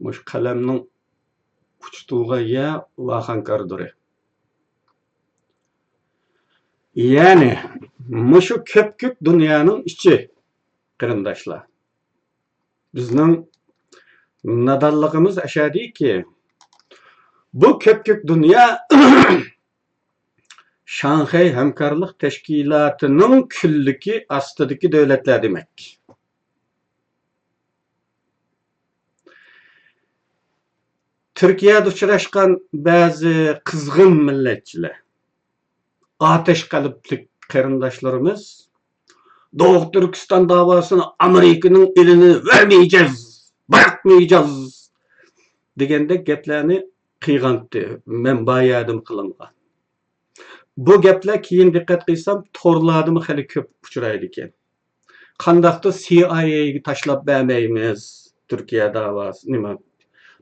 مۇشۇ قەلەمنىڭ ئۇچى تۇغان يەر ۋاخان كارىدورى. يەنى، مۇشۇ كۆپكۆك دۇنيانىڭ ئىچى، قېرىنداشلار. بىزنىڭ نادانلىقىمىز ئەشەدىكى، بۇ كۆپكۆك دۇنيا شاڭخەي ھەمكارلىق تەشكىلاتىنىڭ كۈنلۈكى ئاستىدىكى دۆلەتلەر دېمەك. تۈركىيەدە ئۇچراشقان بەزى قىزغىن مىللەتچىلەر، ئاتەش قەلبلىك قېرىنداشلىرىمىز، «دوغۇ تۈركىستان داۋاسىنى ئامېرىكىنىڭ ئېلىنى بەرمەيجەز، باقمايجاز» دېگەندەك گەپلەرنى قىلغانتى، مەنبە ياردىمى قىلىنغان. بۇ گەپلەر كېيىن دىققەت قىلسام، تورلاردىمۇ خېلى كۆپ ئۇچرايدىكەن. قانداقتۇر سى ئاي ئەيگە تاشلاپ بەرمەيمىز تۈركىيە داۋاسى، نېمە،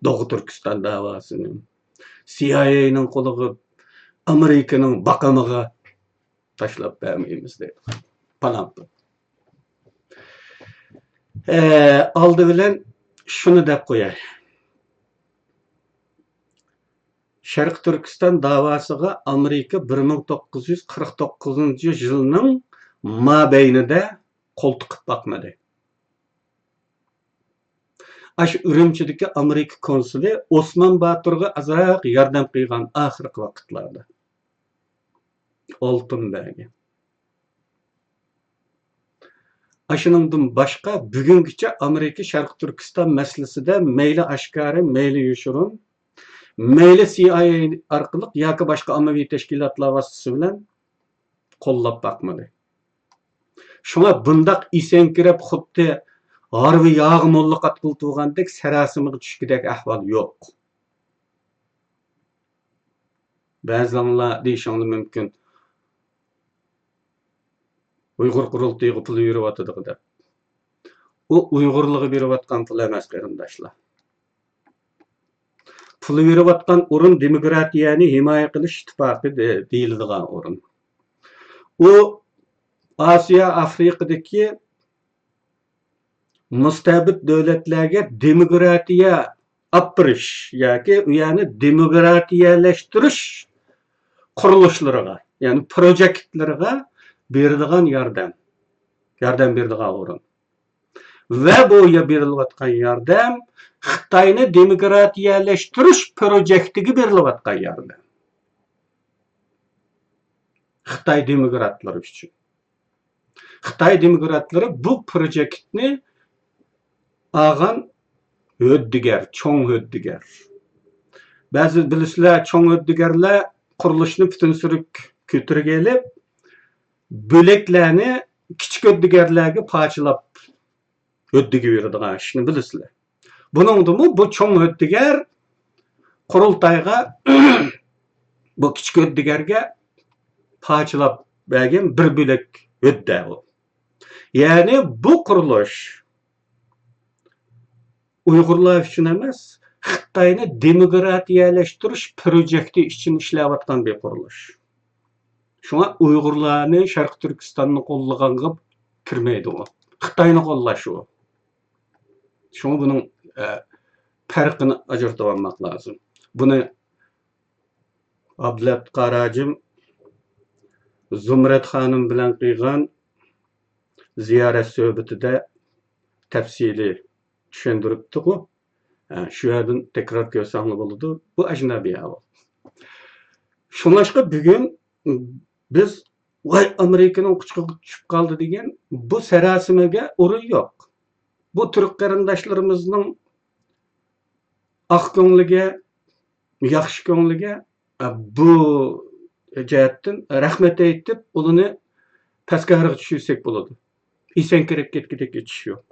دوغۇ تۈركىستان داۋاسىنى. سى ئاي ئەينىڭ قولىغا، ئامېرىكىنىڭ باقىمىغا تاشلاپ بەرمەيمىز دەيدۇ. پالان پۇل. ئە، ئالدى بىلەن شۇنى دەپ قوياي. شەرقىي تۈركىستان داۋاسىغا ئامېرىكا بىر مىڭ توققۇز يۈز قىرىق توققۇزىنچى يىلنىڭ مابەينىدە قول تىقىپ باقمىدى. ئاشۇ ئۈرۈمچىدىكى ئامېرىكا كونسۇلى ئوسمان باتۇرغا ئازراق ياردەم قىلغان ئاخىرقى ۋاقىتلاردا. ئالتۇن بەرگەن. ئاشۇنىڭدىن باشقا، بۈگۈنگىچە ئامېرىكا شەرقىي تۈركىستان مەسىلىسىدە مەيلى ئاشكارا، مەيلى يوشۇرۇن، مەيلى سى ئاي ئەي ئارقىلىق ياكى باشقا ئاممىۋى تەشكىلاتلار ۋاسىتىسى بىلەن قوللاپ باقمىدى. شۇڭا بۇنداق ئېسەڭكىرەپ، خۇددى ھارۋا ياغا موللا قاتقىلى تۇرغاندەك سەراسىمىگە چۈشكۈدەك ئەھۋال يوق. بەزىلەرنىڭ دېيىشىڭلار مۇمكىن، ئۇيغۇر قۇرۇلتىيىغا پۇل بېرىۋاتىدىغۇ دەپ. ئۇ ئۇيغۇرلارغا بېرىۋاتقان پۇل ئەمەس، قېرىنداشلار. پۇل بېرىۋاتقان ئورۇن دېموكراتىيەنى ھىمايە قىلىش ئىتتىپاقى دە-، دېيىلىدىغان ئورۇن. ئۇ ئاسىيا، ئافرىقىدىكى مۇستەبىت دۆلەتلەرگە دېموكراتىيە ئاپىرىش ياكى ئۇ يەرنى دېموكراتىيەلەشتۈرۈش قۇرۇلۇشلىرىغا، يەنى پروجېكتلىرىغا بېرىدىغان ياردەم، ياردەم بېرىدىغان ئورۇن. ۋە بۇ يە بېرىلىۋاتقان ياردەم خىتاينى دېموكراتىيەلەشتۈرۈش پروجېكتىگە بېرىلىۋاتقان ياردەم. خىتاي دېموكراتلىرى ئۈچۈن. خىتاي دېموكراتلىرى بۇ پروجېكتنى ئالغان ھۆددىگەر، چوڭ ھۆددىگەر. بەزى بىلىسىلەر، چوڭ ھۆددىگەرلەر قۇرۇلۇشنى پۈتۈن سۈرۈك كۆتۈرگە ئېلىپ، بۆلەكلەرنى كىچىك ھۆددىگەرلەرگە پارچىلاپ، ھۆددىگە بېرىدىغان ئىشنى بىلىسىلەر. بۇنىڭدىمۇ بۇ چوڭ ھۆددىگەر قۇرۇلتايغا بۇ كىچىك ھۆددىگەرگە پارچىلاپ بەرگەن بىر بۆلەك ھۆددە ئۇ. يەنى بۇ قۇرۇلۇش ئۇيغۇرلار ئۈچۈن ئەمەس، خىتاينى دېموكراتىيەلەشتۈرۈش پروجېكتى ئۈچۈن ئىشلەۋاتقان بىر قۇرۇلۇش. شۇڭا ئۇيغۇرلارنى شەرقىي تۈركىستاننى قوللىغانغا كىرمەيدۇ ئۇ. خىتاينى قوللاش ئۇ. شۇڭا بۇنىڭ، ئە، پەرقىنى ئاجرىتىۋالماق لازىم. بۇنى ئابلەت قاراجىم زۇمرەت خانىم بىلەن قىلغان زىيارەت سۆھبىتىدە تەپسىلىي چۈشەندۈرۈپتىغۇ. ھە، شۇ يەردىن تەكرار كۆرسەڭلار بولىدۇ. بۇ ئەجنەبىي ئەھۋال. شۇڭلاشقا بۈگۈن بىز «ۋاي، ئامېرىكىنىڭ قۇچىقىغا چۈشۈپ قالدى» دېگەن بۇ سەراسىمىگە ئورۇن يوق. بۇ تۈرك قېرىنداشلىرىمىزنىڭ ئاق كۆڭلىگە، ياخشى كۆڭلىگە، ئە، بۇ جەھەتتىن رەھمەت ئېيتىپ، ئۇلىنى پەسكارىغا چۈشۈرسەك بولىدۇ. ئېسەنكىرەپ كەتكۈدەك ئېچىش يوق.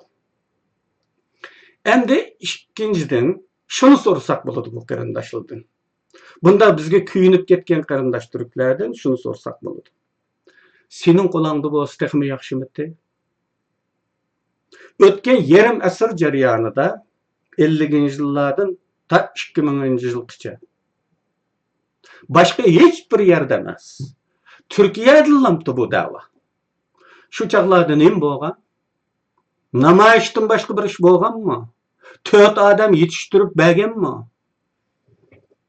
ئەمدى ئىككىنچىدىن، شۇنى سورىساق بولىدۇ بۇ قېرىنداشلاردىن. بۇنداق بىزگە كۆيۈنۈپ كەتكەن قېرىنداش تۈركلەردىن شۇنى سورىساق بولىدۇ. سېنىڭ قولۇڭدا بولسا تېخىمۇ ياخشىمىتى؟ ئۆتكەن يېرىم ئەسىر جەريانىدا، ئەللىكىنچى يىللاردىن تا ئىككى مىڭىنچى يىلغىچە، باشقا ھېچ بىر يەردە ئەمەس، تۈركىيەدىلامتى بۇ دەۋا؟ شۇ چاغلاردا نېمە بولغان؟ نامايىشتىن باشقا بىر ئىش بولغانمۇ؟ تۆت ئادەم يېتىشتۈرۈپ بەرگەنمۇ؟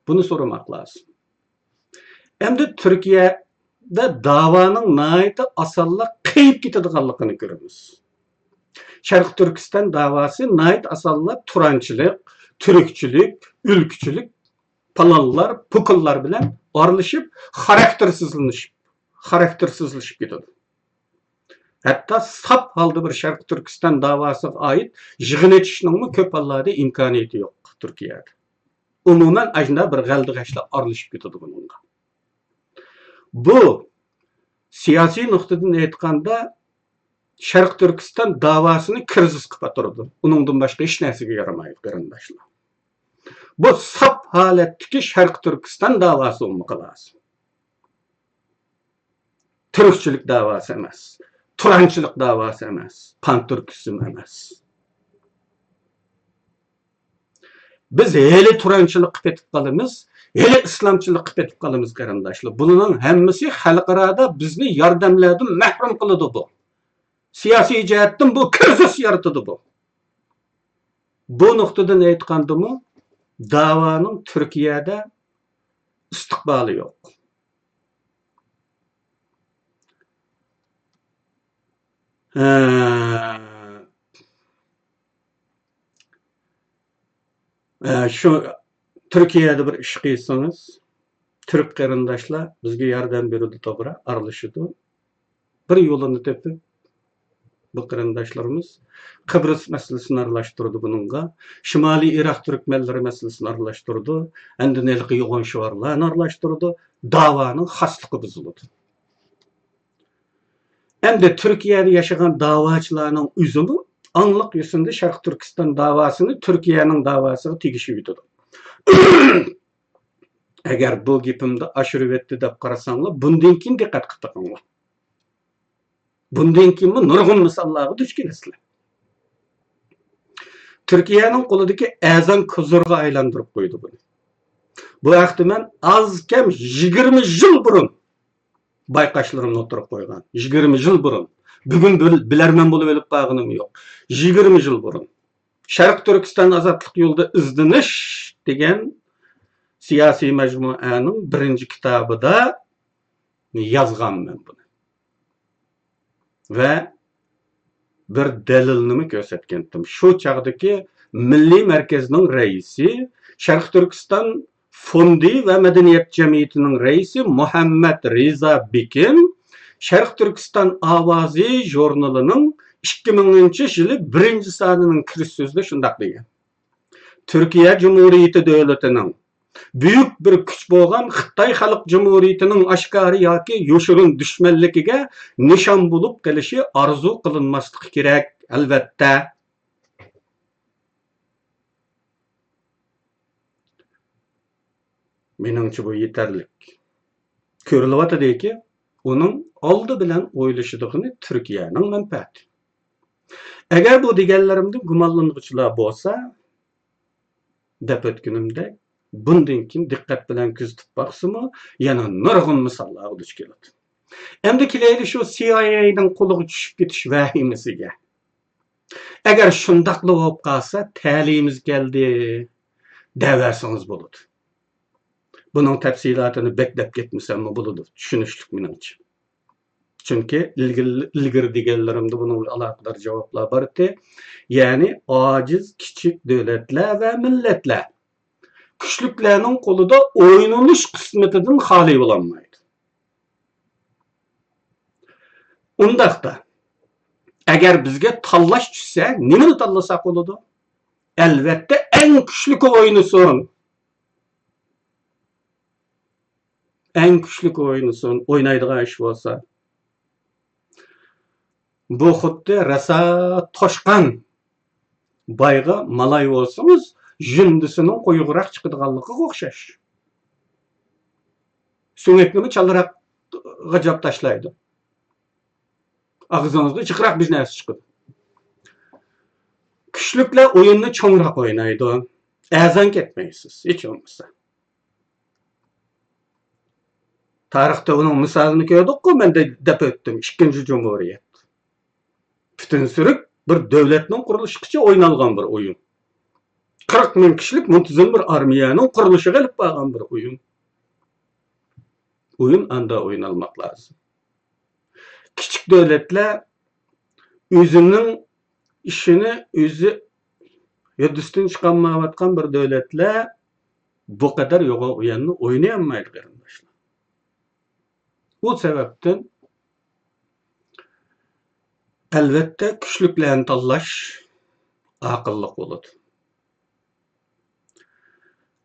بۇنى سورىماق لازىم. ئەمدى تۈركىيەدە داۋانىڭ ناھايىتى ئاسانلا قېيىپ كېتىدىغانلىقىنى كۆرىمىز. شەرقىي تۈركىستان داۋاسى ناھايىتى ئاسانلا تۇرانچىلىق، تۈركچىلىك، ئۆلكىچىلىك، پالانلار، پۇكۇنلار بىلەن ئارىلىشىپ، خاراكتېرسىزلىنىشىپ، خاراكتېرسىزلىشىپ كېتىدۇ. ھەتتا ساپ ھالدا بىر شەرقىي تۈركىستان داۋاسىغا ئائىت يىغىن ئېچىشنىڭمۇ كۆپ ھاللاردا ئىمكانىيىتى يوق تۈركىيەدە. ئومۇمەن، ئاشۇنداق بىر غەلدىغەشلەر ئارىلىشىپ كېتىدۇ بۇنىڭغا. بۇ، سىياسىي نۇقتىدىن ئېيتقاندا، شەرقىي تۈركىستان داۋاسىنى كىرىزىس قىلىپ ئاتىدۇ. ئۇنىڭدىن باشقا ھېچ نەرسىگە يارىمايدۇ، قېرىنداشلار. بۇ ساپ ھالەتتىكى شەرقىي تۈركىستان داۋاسى بولمىقى لازىم. تۈركچىلىك داۋاسى ئەمەس، تۇرانچىلىق داۋاسى ئەمەس، پانتۈركىزم ئەمەس. بىز ھېلى تۇرانچىلىققا پېتىپ قالىمىز، ھېلى ئىسلامچىلىققا پېتىپ قالىمىز، قېرىنداشلار. بۇلارنىڭ ھەممىسى خەلقئارادا بىزنى ياردەملەردىن مەھرۇم قىلىدۇ بۇ. سىياسىي جەھەتتىن بۇ كىرىزىس يارىتىدۇ بۇ. بۇ نۇقتىدىن ئېيتقاندىمۇ، داۋانىڭ تۈركىيەدە ئىستىقبالى يوق. ھە، ھە، شۇ تۈركىيەدە بىر ئىش قىلسىڭىز، تۈرك قېرىنداشلار بىزگە ياردەم بېرىدۇ، توغرا، ئارىلىشىدۇ. بىر يولىنى تېپىپ، بۇ قېرىنداشلىرىمىز قىبرىس مەسىلىسىنى ئارىلاشتۇرىدۇ بۇنىڭغا، شىمالىي ئىراق تۈركمەنلىرى مەسىلىسىنى ئارىلاشتۇرىدۇ، ئاندىن ھېلىقى يوغان شوئارلارنى ئارىلاشتۇرىدۇ، داۋانىڭ خاسلىقى بۇزۇلىدۇ. ئەمدى تۈركىيەدە ياشىغان داۋاچىلارنىڭ ئۆزىمۇ ئاڭلىق يۈزىدە شەرقىي تۈركىستان داۋاسىنى تۈركىيەنىڭ داۋاسىغا تېگىشىۋېتىدۇ. ئەگەر بۇ گېپىمنى ئاشۇرۇۋەتتى دەپ قارىساڭلار، بۇندىن كېيىن دىققەت قىلىپ بېقىڭلار. بۇندىن كېيىنمۇ نۇرغۇن مىساللارغا دۇچ كېلىسىلەر. تۈركىيەنىڭ قولىدىكى ئەزان كوزۇرغا ئايلاندۇرۇپ قويدى بۇنى. بۇ ھەقتە مەن ئاز كەم يىگىرمە يىل بۇرۇن بايقاشلىرىمنى ئوتتۇرىغا قويغان. يىگىرمە يىل بۇرۇن. بۈگۈن بىل-، بىلەرمەن بولۇپ ئۆلۈپ قالغىنىم يوق. يىگىرمە يىل بۇرۇن. شەرقىي تۈركىستان ئازادلىق يولىدا ئىزدىنىش دېگەن سىياسىي مەجمۇئەنىڭ بىرىنچى كىتابىدا يازغانمەن بۇنى. ۋە بىر دەلىلنىمۇ كۆرسەتكەنتىم. شۇ چاغدىكى مىللىي مەركەزنىڭ رەئىسى، شەرقىي تۈركىستان فوندى ۋە مەدەنىيەت جەمئىيىتىنىڭ رەئىسى مۇھەممەد رىزا بېكىن شەرقىي تۈركىستان ئاۋازى ژۇرنىلىنىڭ ئىككى مىڭىنچى يىلى بىرىنچى سانىنىڭ كىرىش سۆزىدە شۇنداق دېگەن: تۈركىيە جۇمھۇرىيىتى دۆلىتىنىڭ بۈيۈك بىر كۈچ بولغان خىتاي خەلق جۇمھۇرىيىتىنىڭ ئاشكارا ياكى يوشۇرۇن دۈشمەنلىكىگە نىشان بولۇپ قېلىشى ئارزۇ قىلىنماسلىقى كېرەك، ئەلۋەتتە. مېنىڭچە بۇ يېتەرلىك. كۆرۈلۈۋاتىدۇكى، ئۇنىڭ ئالدى بىلەن ئويلىشىدىغىنى تۈركىيەنىڭ مەنپەئەتى. ئەگەر بۇ دېگەنلىرىمدىن گۇمانلانغۇچىلار بولسا، دەپ ئۆتكىنىمدەك، بۇندىن كېيىن دىققەت بىلەن كۆزىتىپ باقسىمۇ، يەنە نۇرغۇن مىساللارغا دۇچ كېلىدۇ. ئەمدى كېلەيلى شۇ سى ئاي ئەينىڭ قولىغا چۈشۈپ كېتىش ۋەھىمىسىگە. ئەگەر شۇنداقلا بولۇپ قالسا، تەلىيىمىز كەلدى دەۋەرسىڭىز بولىدۇ. بۇنىڭ تەپسىلاتىنى بەك دەپ كەتمىسەممۇ بولىدۇ، چۈشىنىشلىك مېنىڭچە. چۈنكى ئىلگىرى، ئىلگىرى دېگەنلىرىمدە بۇنىڭ بىلەن ئالاقىدار جاۋابلار بار ئىدى. يەنى ئاجىز، كىچىك دۆلەتلەر ۋە مىللەتلەر كۈچلۈكلەرنىڭ قولىدا ئوينىنىش قىسمىتىدىن خالىي بولالمايدۇ. ئۇنداقتا، ئەگەر بىزگە تاللاش چۈشسە، نېمىنى تاللىساق بولىدۇ؟ ئەلۋەتتە، ئەڭ كۈچلۈكى ئوينىسۇن. ئەڭ كۈچلۈكى ئوينىسۇن، ئوينايدىغان ئىش بولسا. بۇ خۇددى راسا توشقان بايغا مالاي بولسىڭىز، ژىندىسىنىڭ قويۇقراق چىقىدىغانلىقىغا ئوخشاش. سۆڭەكنىمۇ چالاراق غاجاپ تاشلايدۇ. ئاغزىڭىزغا جىقراق بىر نەرسە چىقىدۇ. كۈچلۈكلەر ئويۇننى چوڭراق ئوينايدۇ. ئەرزان كەتمەيسىز، ھېچ بولمىسا. تارىختا ئۇنىڭ مىسالىنى كۆردۇققۇ، مەن دە-، دەپ ئۆتتۈم، ئىككىنچى جۇمھۇرىيەت. پۈتۈن سۈرۈك بىر دۆلەتنىڭ قۇرۇلۇشىغىچە ئوينالغان بىر ئويۇن. قىرىق مىڭ كىشىلىك مۇنتىزىم بىر ئارمىيەنىڭ قۇرۇلۇشىغا ئېلىپ بارغان بىر ئويۇن. ئويۇن ئاندا ئوينالماق لازىم. كىچىك دۆلەتلەر ئۆزىنىڭ ئىشىنى ئۆزى ھۆددىسىدىن چىقالمايۋاتقان بىر دۆلەتلەر بۇ قەدەر يوغان ئويۇننى ئوينىيالمايدۇ، قېرىنداشلار. ئۇ سەۋەبتىن، ئەلۋەتتە، كۈچلۈكلەرنى تاللاش ئاقىللىق بولىدۇ.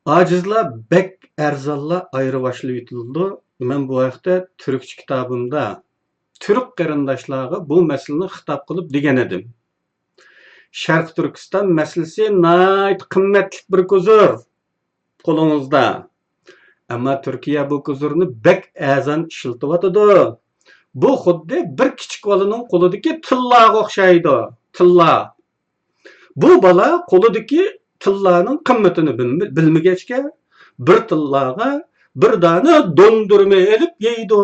ئاجىزلار بەك ئەرزانلا ئايرىۋاشلىۋېتىلىدۇ. مەن بۇ ھەقتە تۈركچە كىتابىمدا، تۈرك قېرىنداشلارغا بۇ مەسىلىنى خىتاب قىلىپ دېگەنىدىم. شەرقىي تۈركىستان مەسىلىسى ناھايىتى قىممەتلىك بىر كوزۇر قولىڭىزدا. ئەمما تۈركىيە بۇ كوزۇرنى بەك ئەرزان ئىشلىتىۋاتىدۇ. بۇ خۇددى بىر كىچىك بالىنىڭ قولىدىكى تىللاغا ئوخشايدۇ. تىللا. بۇ بالا قولىدىكى تىللانىڭ قىممىتىنى بىلمە-، بىلمىگەچكە، بىر تىللاغا بىر دانە دوندۇرما ئېلىپ يەيدۇ.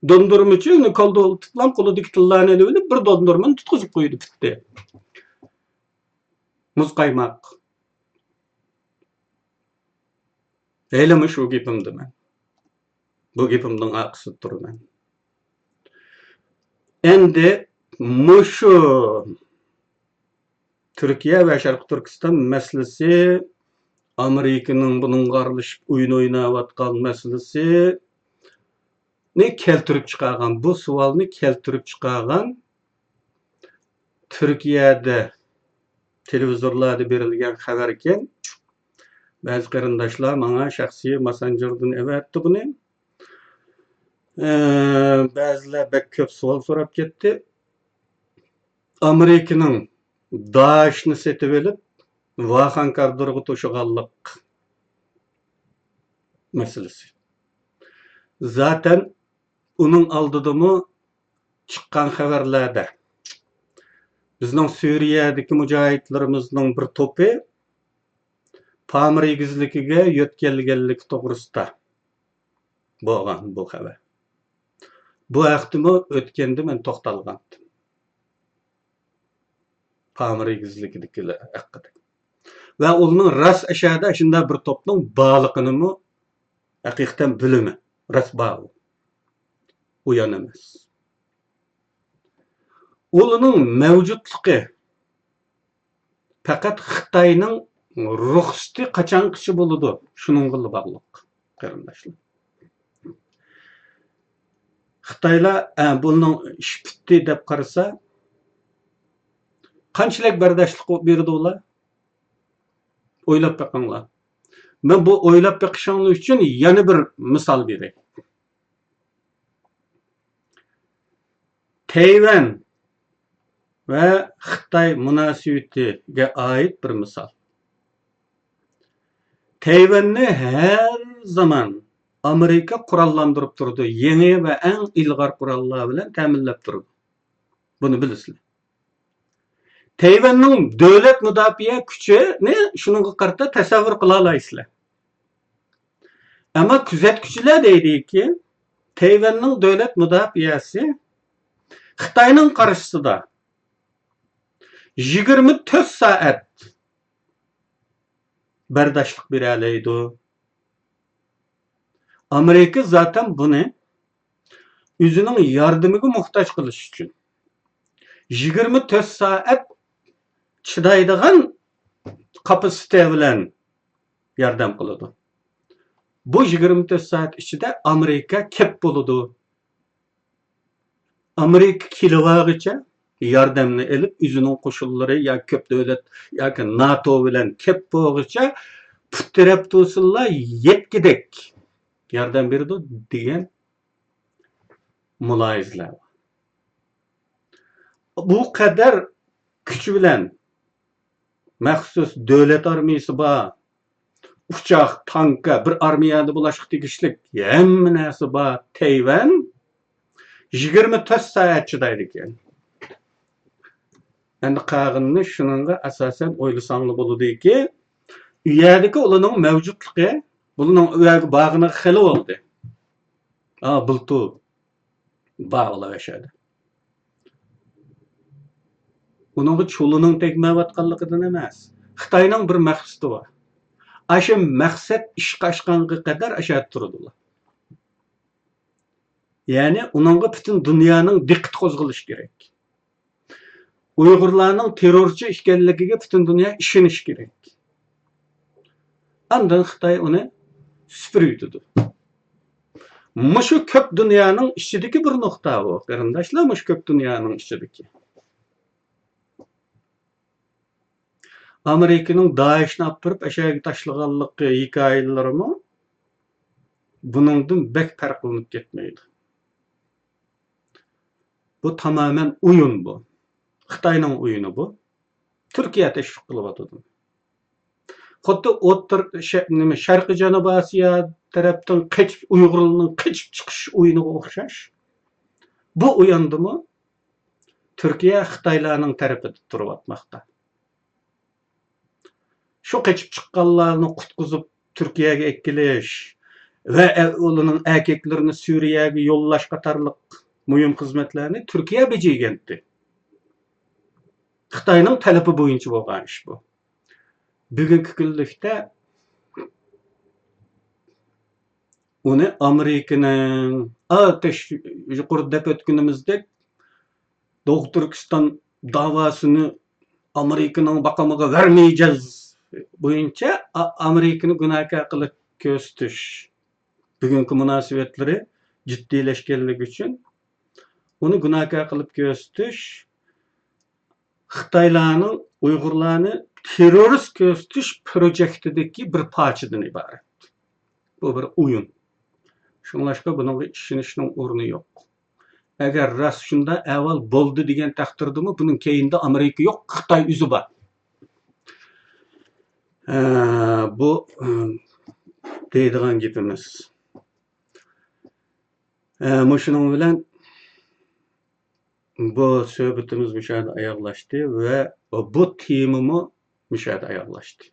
دوندۇرمىچى ئۇنى كالدۇقلىتىپلا قولىدىكى تىللانى ئېلىۋېلىپ، بىر دوندۇرمىنى تۇتقۇزۇپ قويدى، پۈتتى. مۇز قايماق. ھېلىمۇ شۇ گېپىمدىمەن. بۇ گېپىمنىڭ ئارقىسىدا تۇرىمەن. ئەمدى مۇشۇ تۈركىيە ۋە شەرقىي تۈركىستان مەسىلىسى، ئامېرىكىنىڭ بۇنىڭغا ئارىلىشىپ ئويۇن ئويناۋاتقان مەسىلىسىنى كەلتۈرۈپ چىقارغان، بۇ سوئالنى كەلتۈرۈپ چىقارغان تۈركىيەدە تېلېۋىزورلاردا بېرىلگەن خەۋەركەن. بەزى قېرىنداشلار ماڭا شەخسىي ماسسېنجېردىن ئەۋەتتى بۇنى. ئە، بەزىلەر بەك كۆپ سوئال سوراپ كەتتى. ئامېرىكىنىڭ دائىشنى سېتىۋېلىپ، ۋاخان كادىرغا توشۇغانلىق مەسىلىسى. زاتەن ئۇنىڭ ئالدىدىمۇ چىققان خەۋەرلەردە بىزنىڭ سۈرىيەدىكى مۇجاھىدلىرىمىزنىڭ بىر توپى پامىر ئېگىزلىكىگە يۆتكەلگەنلىكى توغرىسىدا بولغان بۇ خەۋەر. بۇ ھەقتىمۇ ئۆتكەندە مەن توختالغانتىم. پامىر ئېگىزلىكىدىكىلەر ھەققىدە. ۋە ئۇنىڭ راست ئەشەدە شۇنداق بىر توپنىڭ بارلىقىنىمۇ ھەقىقەتەن بىلىمەن. راست بار ئۇ. ئۇيان ئەمەس. ئۇلارنىڭ مەۋجۇتلۇقى پەقەت خىتاينىڭ رۇخسىتى قاچانغىچە بولىدۇ، شۇنىڭغىلا باغلىق، قېرىنداشلار. خىتايلار، ئە، بۇنىڭ ئىش پۈتتى دەپ قارىسا، قانچىلىك بەرداشلىق بېرىدۇ ئۇلار؟ ئويلاپ بېقىڭلار. مەن بۇ ئويلاپ بېقىشىڭلار ئۈچۈن يەنە بىر مىسال بېرەي. تەيۋەن ۋە خىتاي مۇناسىۋىتىگە ئائىت بىر مىسال. تەيۋەننى ھەر زامان ئامېرىكا قوراللاندۇرۇپ تۇرىدۇ، يېڭى ۋە ئەڭ ئىلغار قوراللار بىلەن تەمىنلەپ تۇرىدۇ. بۇنى بىلىسىلەر. تەيۋەننىڭ دۆلەت مۇداپىئە كۈچىنى شۇنىڭغا قارىتا تەسەۋۋۇر قىلالايسىلەر. ئەمما كۆزەتكۈچىلەر دەيدىكى، تەيۋەننىڭ دۆلەت مۇداپىئەسى خىتاينىڭ قارشىسىدا يىگىرمە تۆت سائەت بەرداشلىق بېرەلەيدۇ. ئامېرىكا زاتەن بۇنى ئۆزىنىڭ ياردىمىگە موھتاج قىلىش ئۈچۈن يىگىرمە تۆت سائەت چىدايدىغان كاپاسىتېتى بىلەن ياردەم قىلىدۇ. بۇ يىگىرمە تۆت سائەت ئىچىدە ئامېرىكا كەپ بولىدۇ. ئامېرىكا كېلىۋالغىچە ياردەمنى ئېلىپ، ئۆزىنىڭ قوشۇنلىرى يا كۆپ دۆلەت ياكى ناتو بىلەن كەپ بولغىچە پۇت تىرەپ تۇرسۇنلا، يەتكۈدەك ياردەم بېرىدۇ دېگەن مۇلاھىزىلەر بار. بۇ قەدەر كۈچ بىلەن مەخسۇس دۆلەت ئارمىيىسى بار، ئۇچاق، تانكا، بىر ئارمىيەدە بولۇشقا تېگىشلىك ھەممە نەرسە بار تەيۋەن يىگىرمە تۆت سائەت چىدايدىكەن. ئەمدى قالغىنىنى شۇنىڭغا ئاساسەن ئويلىساڭلار بولىدۇكى، ئۇ يەردىكى ئۇلارنىڭ مەۋجۇتلۇقى، بۇلارنىڭ ئۇ يەرگە بارغىنىغا خېلى بولدى. ئا، بۇلتۇر بار ئۇلار ئەشەدە. ئۇنىڭغا چۇلىنىڭ تەگمەيۋاتقانلىقىدىن ئەمەس. خىتاينىڭ بىر مەقسىتى بار. ئاشۇ مەقسەت ئىشقا ئاشقانغا قەدەر ئەشەدە تۇرىدۇ ئۇلار. يەنى ئۇنىڭغا پۈتۈن دۇنيانىڭ دىققىتى قوزغىلىشى كېرەك. ئۇيغۇرلارنىڭ تېررورچى ئىكەنلىكىگە پۈتۈن دۇنيا ئىشىنىشى كېرەك. ئاندىن خىتاي ئۇنى سۈپۈرۈۋېتىدۇ. مۇشۇ كۆك دۇنيانىڭ ئىچىدىكى بىر نۇقتا بۇ، قېرىنداشلار، مۇشۇ كۆك دۇنيانىڭ ئىچىدىكى. ئامېرىكىنىڭ دائىشنى ئاپىرىپ ئەشەگە تاشلىغانلىقى ھېكايىلىرىمۇ بۇنىڭدىن بەك پەرقلىنىپ كەتمەيدۇ. بۇ تامامەن ئويۇن بۇ. خىتاينىڭ ئويۇنى بۇ. تۈركىيە تەشۋىق قىلىۋاتىدۇ. خۇددى ئوتتۇرا، شە-، نېمە، شەرقىي جەنۇبىي ئاسىيا تەرەپتىن قېچىپ، ئۇيغۇرلارنىڭ قېچىپ چىقىش ئويۇنىغا ئوخشاش. بۇ ئويۇندىمۇ تۈركىيە خىتايلارنىڭ تەرىپىدە تۇرۇۋاتماقتا. شۇ قېچىپ چىققانلارنى قۇتقۇزۇپ تۈركىيەگە ئەكېلىش ۋە ئە-، ئۇلارنىڭ ئەركەكلىرىنى سۈرىيەگە يوللاش قاتارلىق مۇھىم خىزمەتلەرنى تۈركىيە بېجىرگەنتى. خىتاينىڭ تەلىپى بويىچە بولغان ئىش بۇ. بۈگۈنكى كۈنلۈكتە ئۇنى ئامېرىكىنىڭ، ئا، تەش-، يۇقىرىدا دەپ ئۆتكىنىمىزدەك، دوغۇ تۈركىستان داۋاسىنى ئامېرىكىنىڭ باقىمىغا بەرمەيجىز بويىچە ئا-، ئامېرىكىنى گۇناھكار قىلىپ كۆرسىتىش. بۈگۈنكى مۇناسىۋەتلىرى جىددىيلەشكەنلىكى ئۈچۈن ئۇنى گۇناھكار قىلىپ كۆرسىتىش خىتايلارنىڭ ئۇيغۇرلارنى تېررورىست كۆرسىتىش پروجېكتىدىكى بىر پارچىدىن ئىبارەت. بۇ بىر ئويۇن. شۇڭلاشقا بۇنىڭغا ئىشىنىشنىڭ ئورنى يوق. ئەگەر راست شۇنداق ئەھۋال بولدى دېگەن تەقدىردىمۇ بۇنىڭ كەينىدە ئامېرىكا يوق، خىتاي ئۆزى بار. ئە، بۇ، ئە، دەيدىغان گېپىمىز. ئە، مۇشۇنىڭ بىلەن بۇ سۆھبىتىمىز مۇشۇ يەردە ئاياغلاشتى ۋە بۇ تېمىمۇ مۇشۇ يەردە ئاياغلاشتى.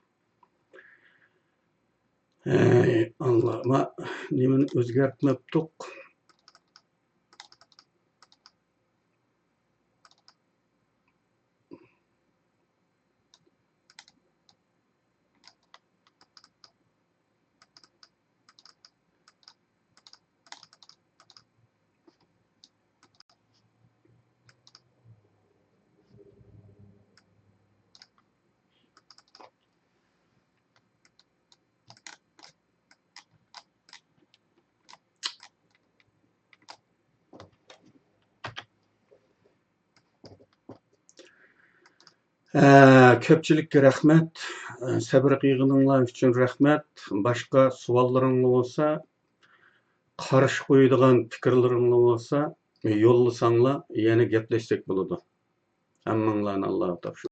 ئەي، ئاللا، ما، نېمىنى ئۆزگەرتمەپتۇق؟ ئە، كۆپچىلىككە رەھمەت. ئە، سەبرە قىلغىنىڭلار ئۈچۈن رەھمەت. باشقا سوئاللىرىڭلار بولسا، قارشى قويىدىغان پىكىرلىرىڭلار بولسا، يوللىساڭلار، يەنە گەپلەشسەك بولىدۇ. ھەممىڭلارنى ئاللاغا تاپشۇرىمەن.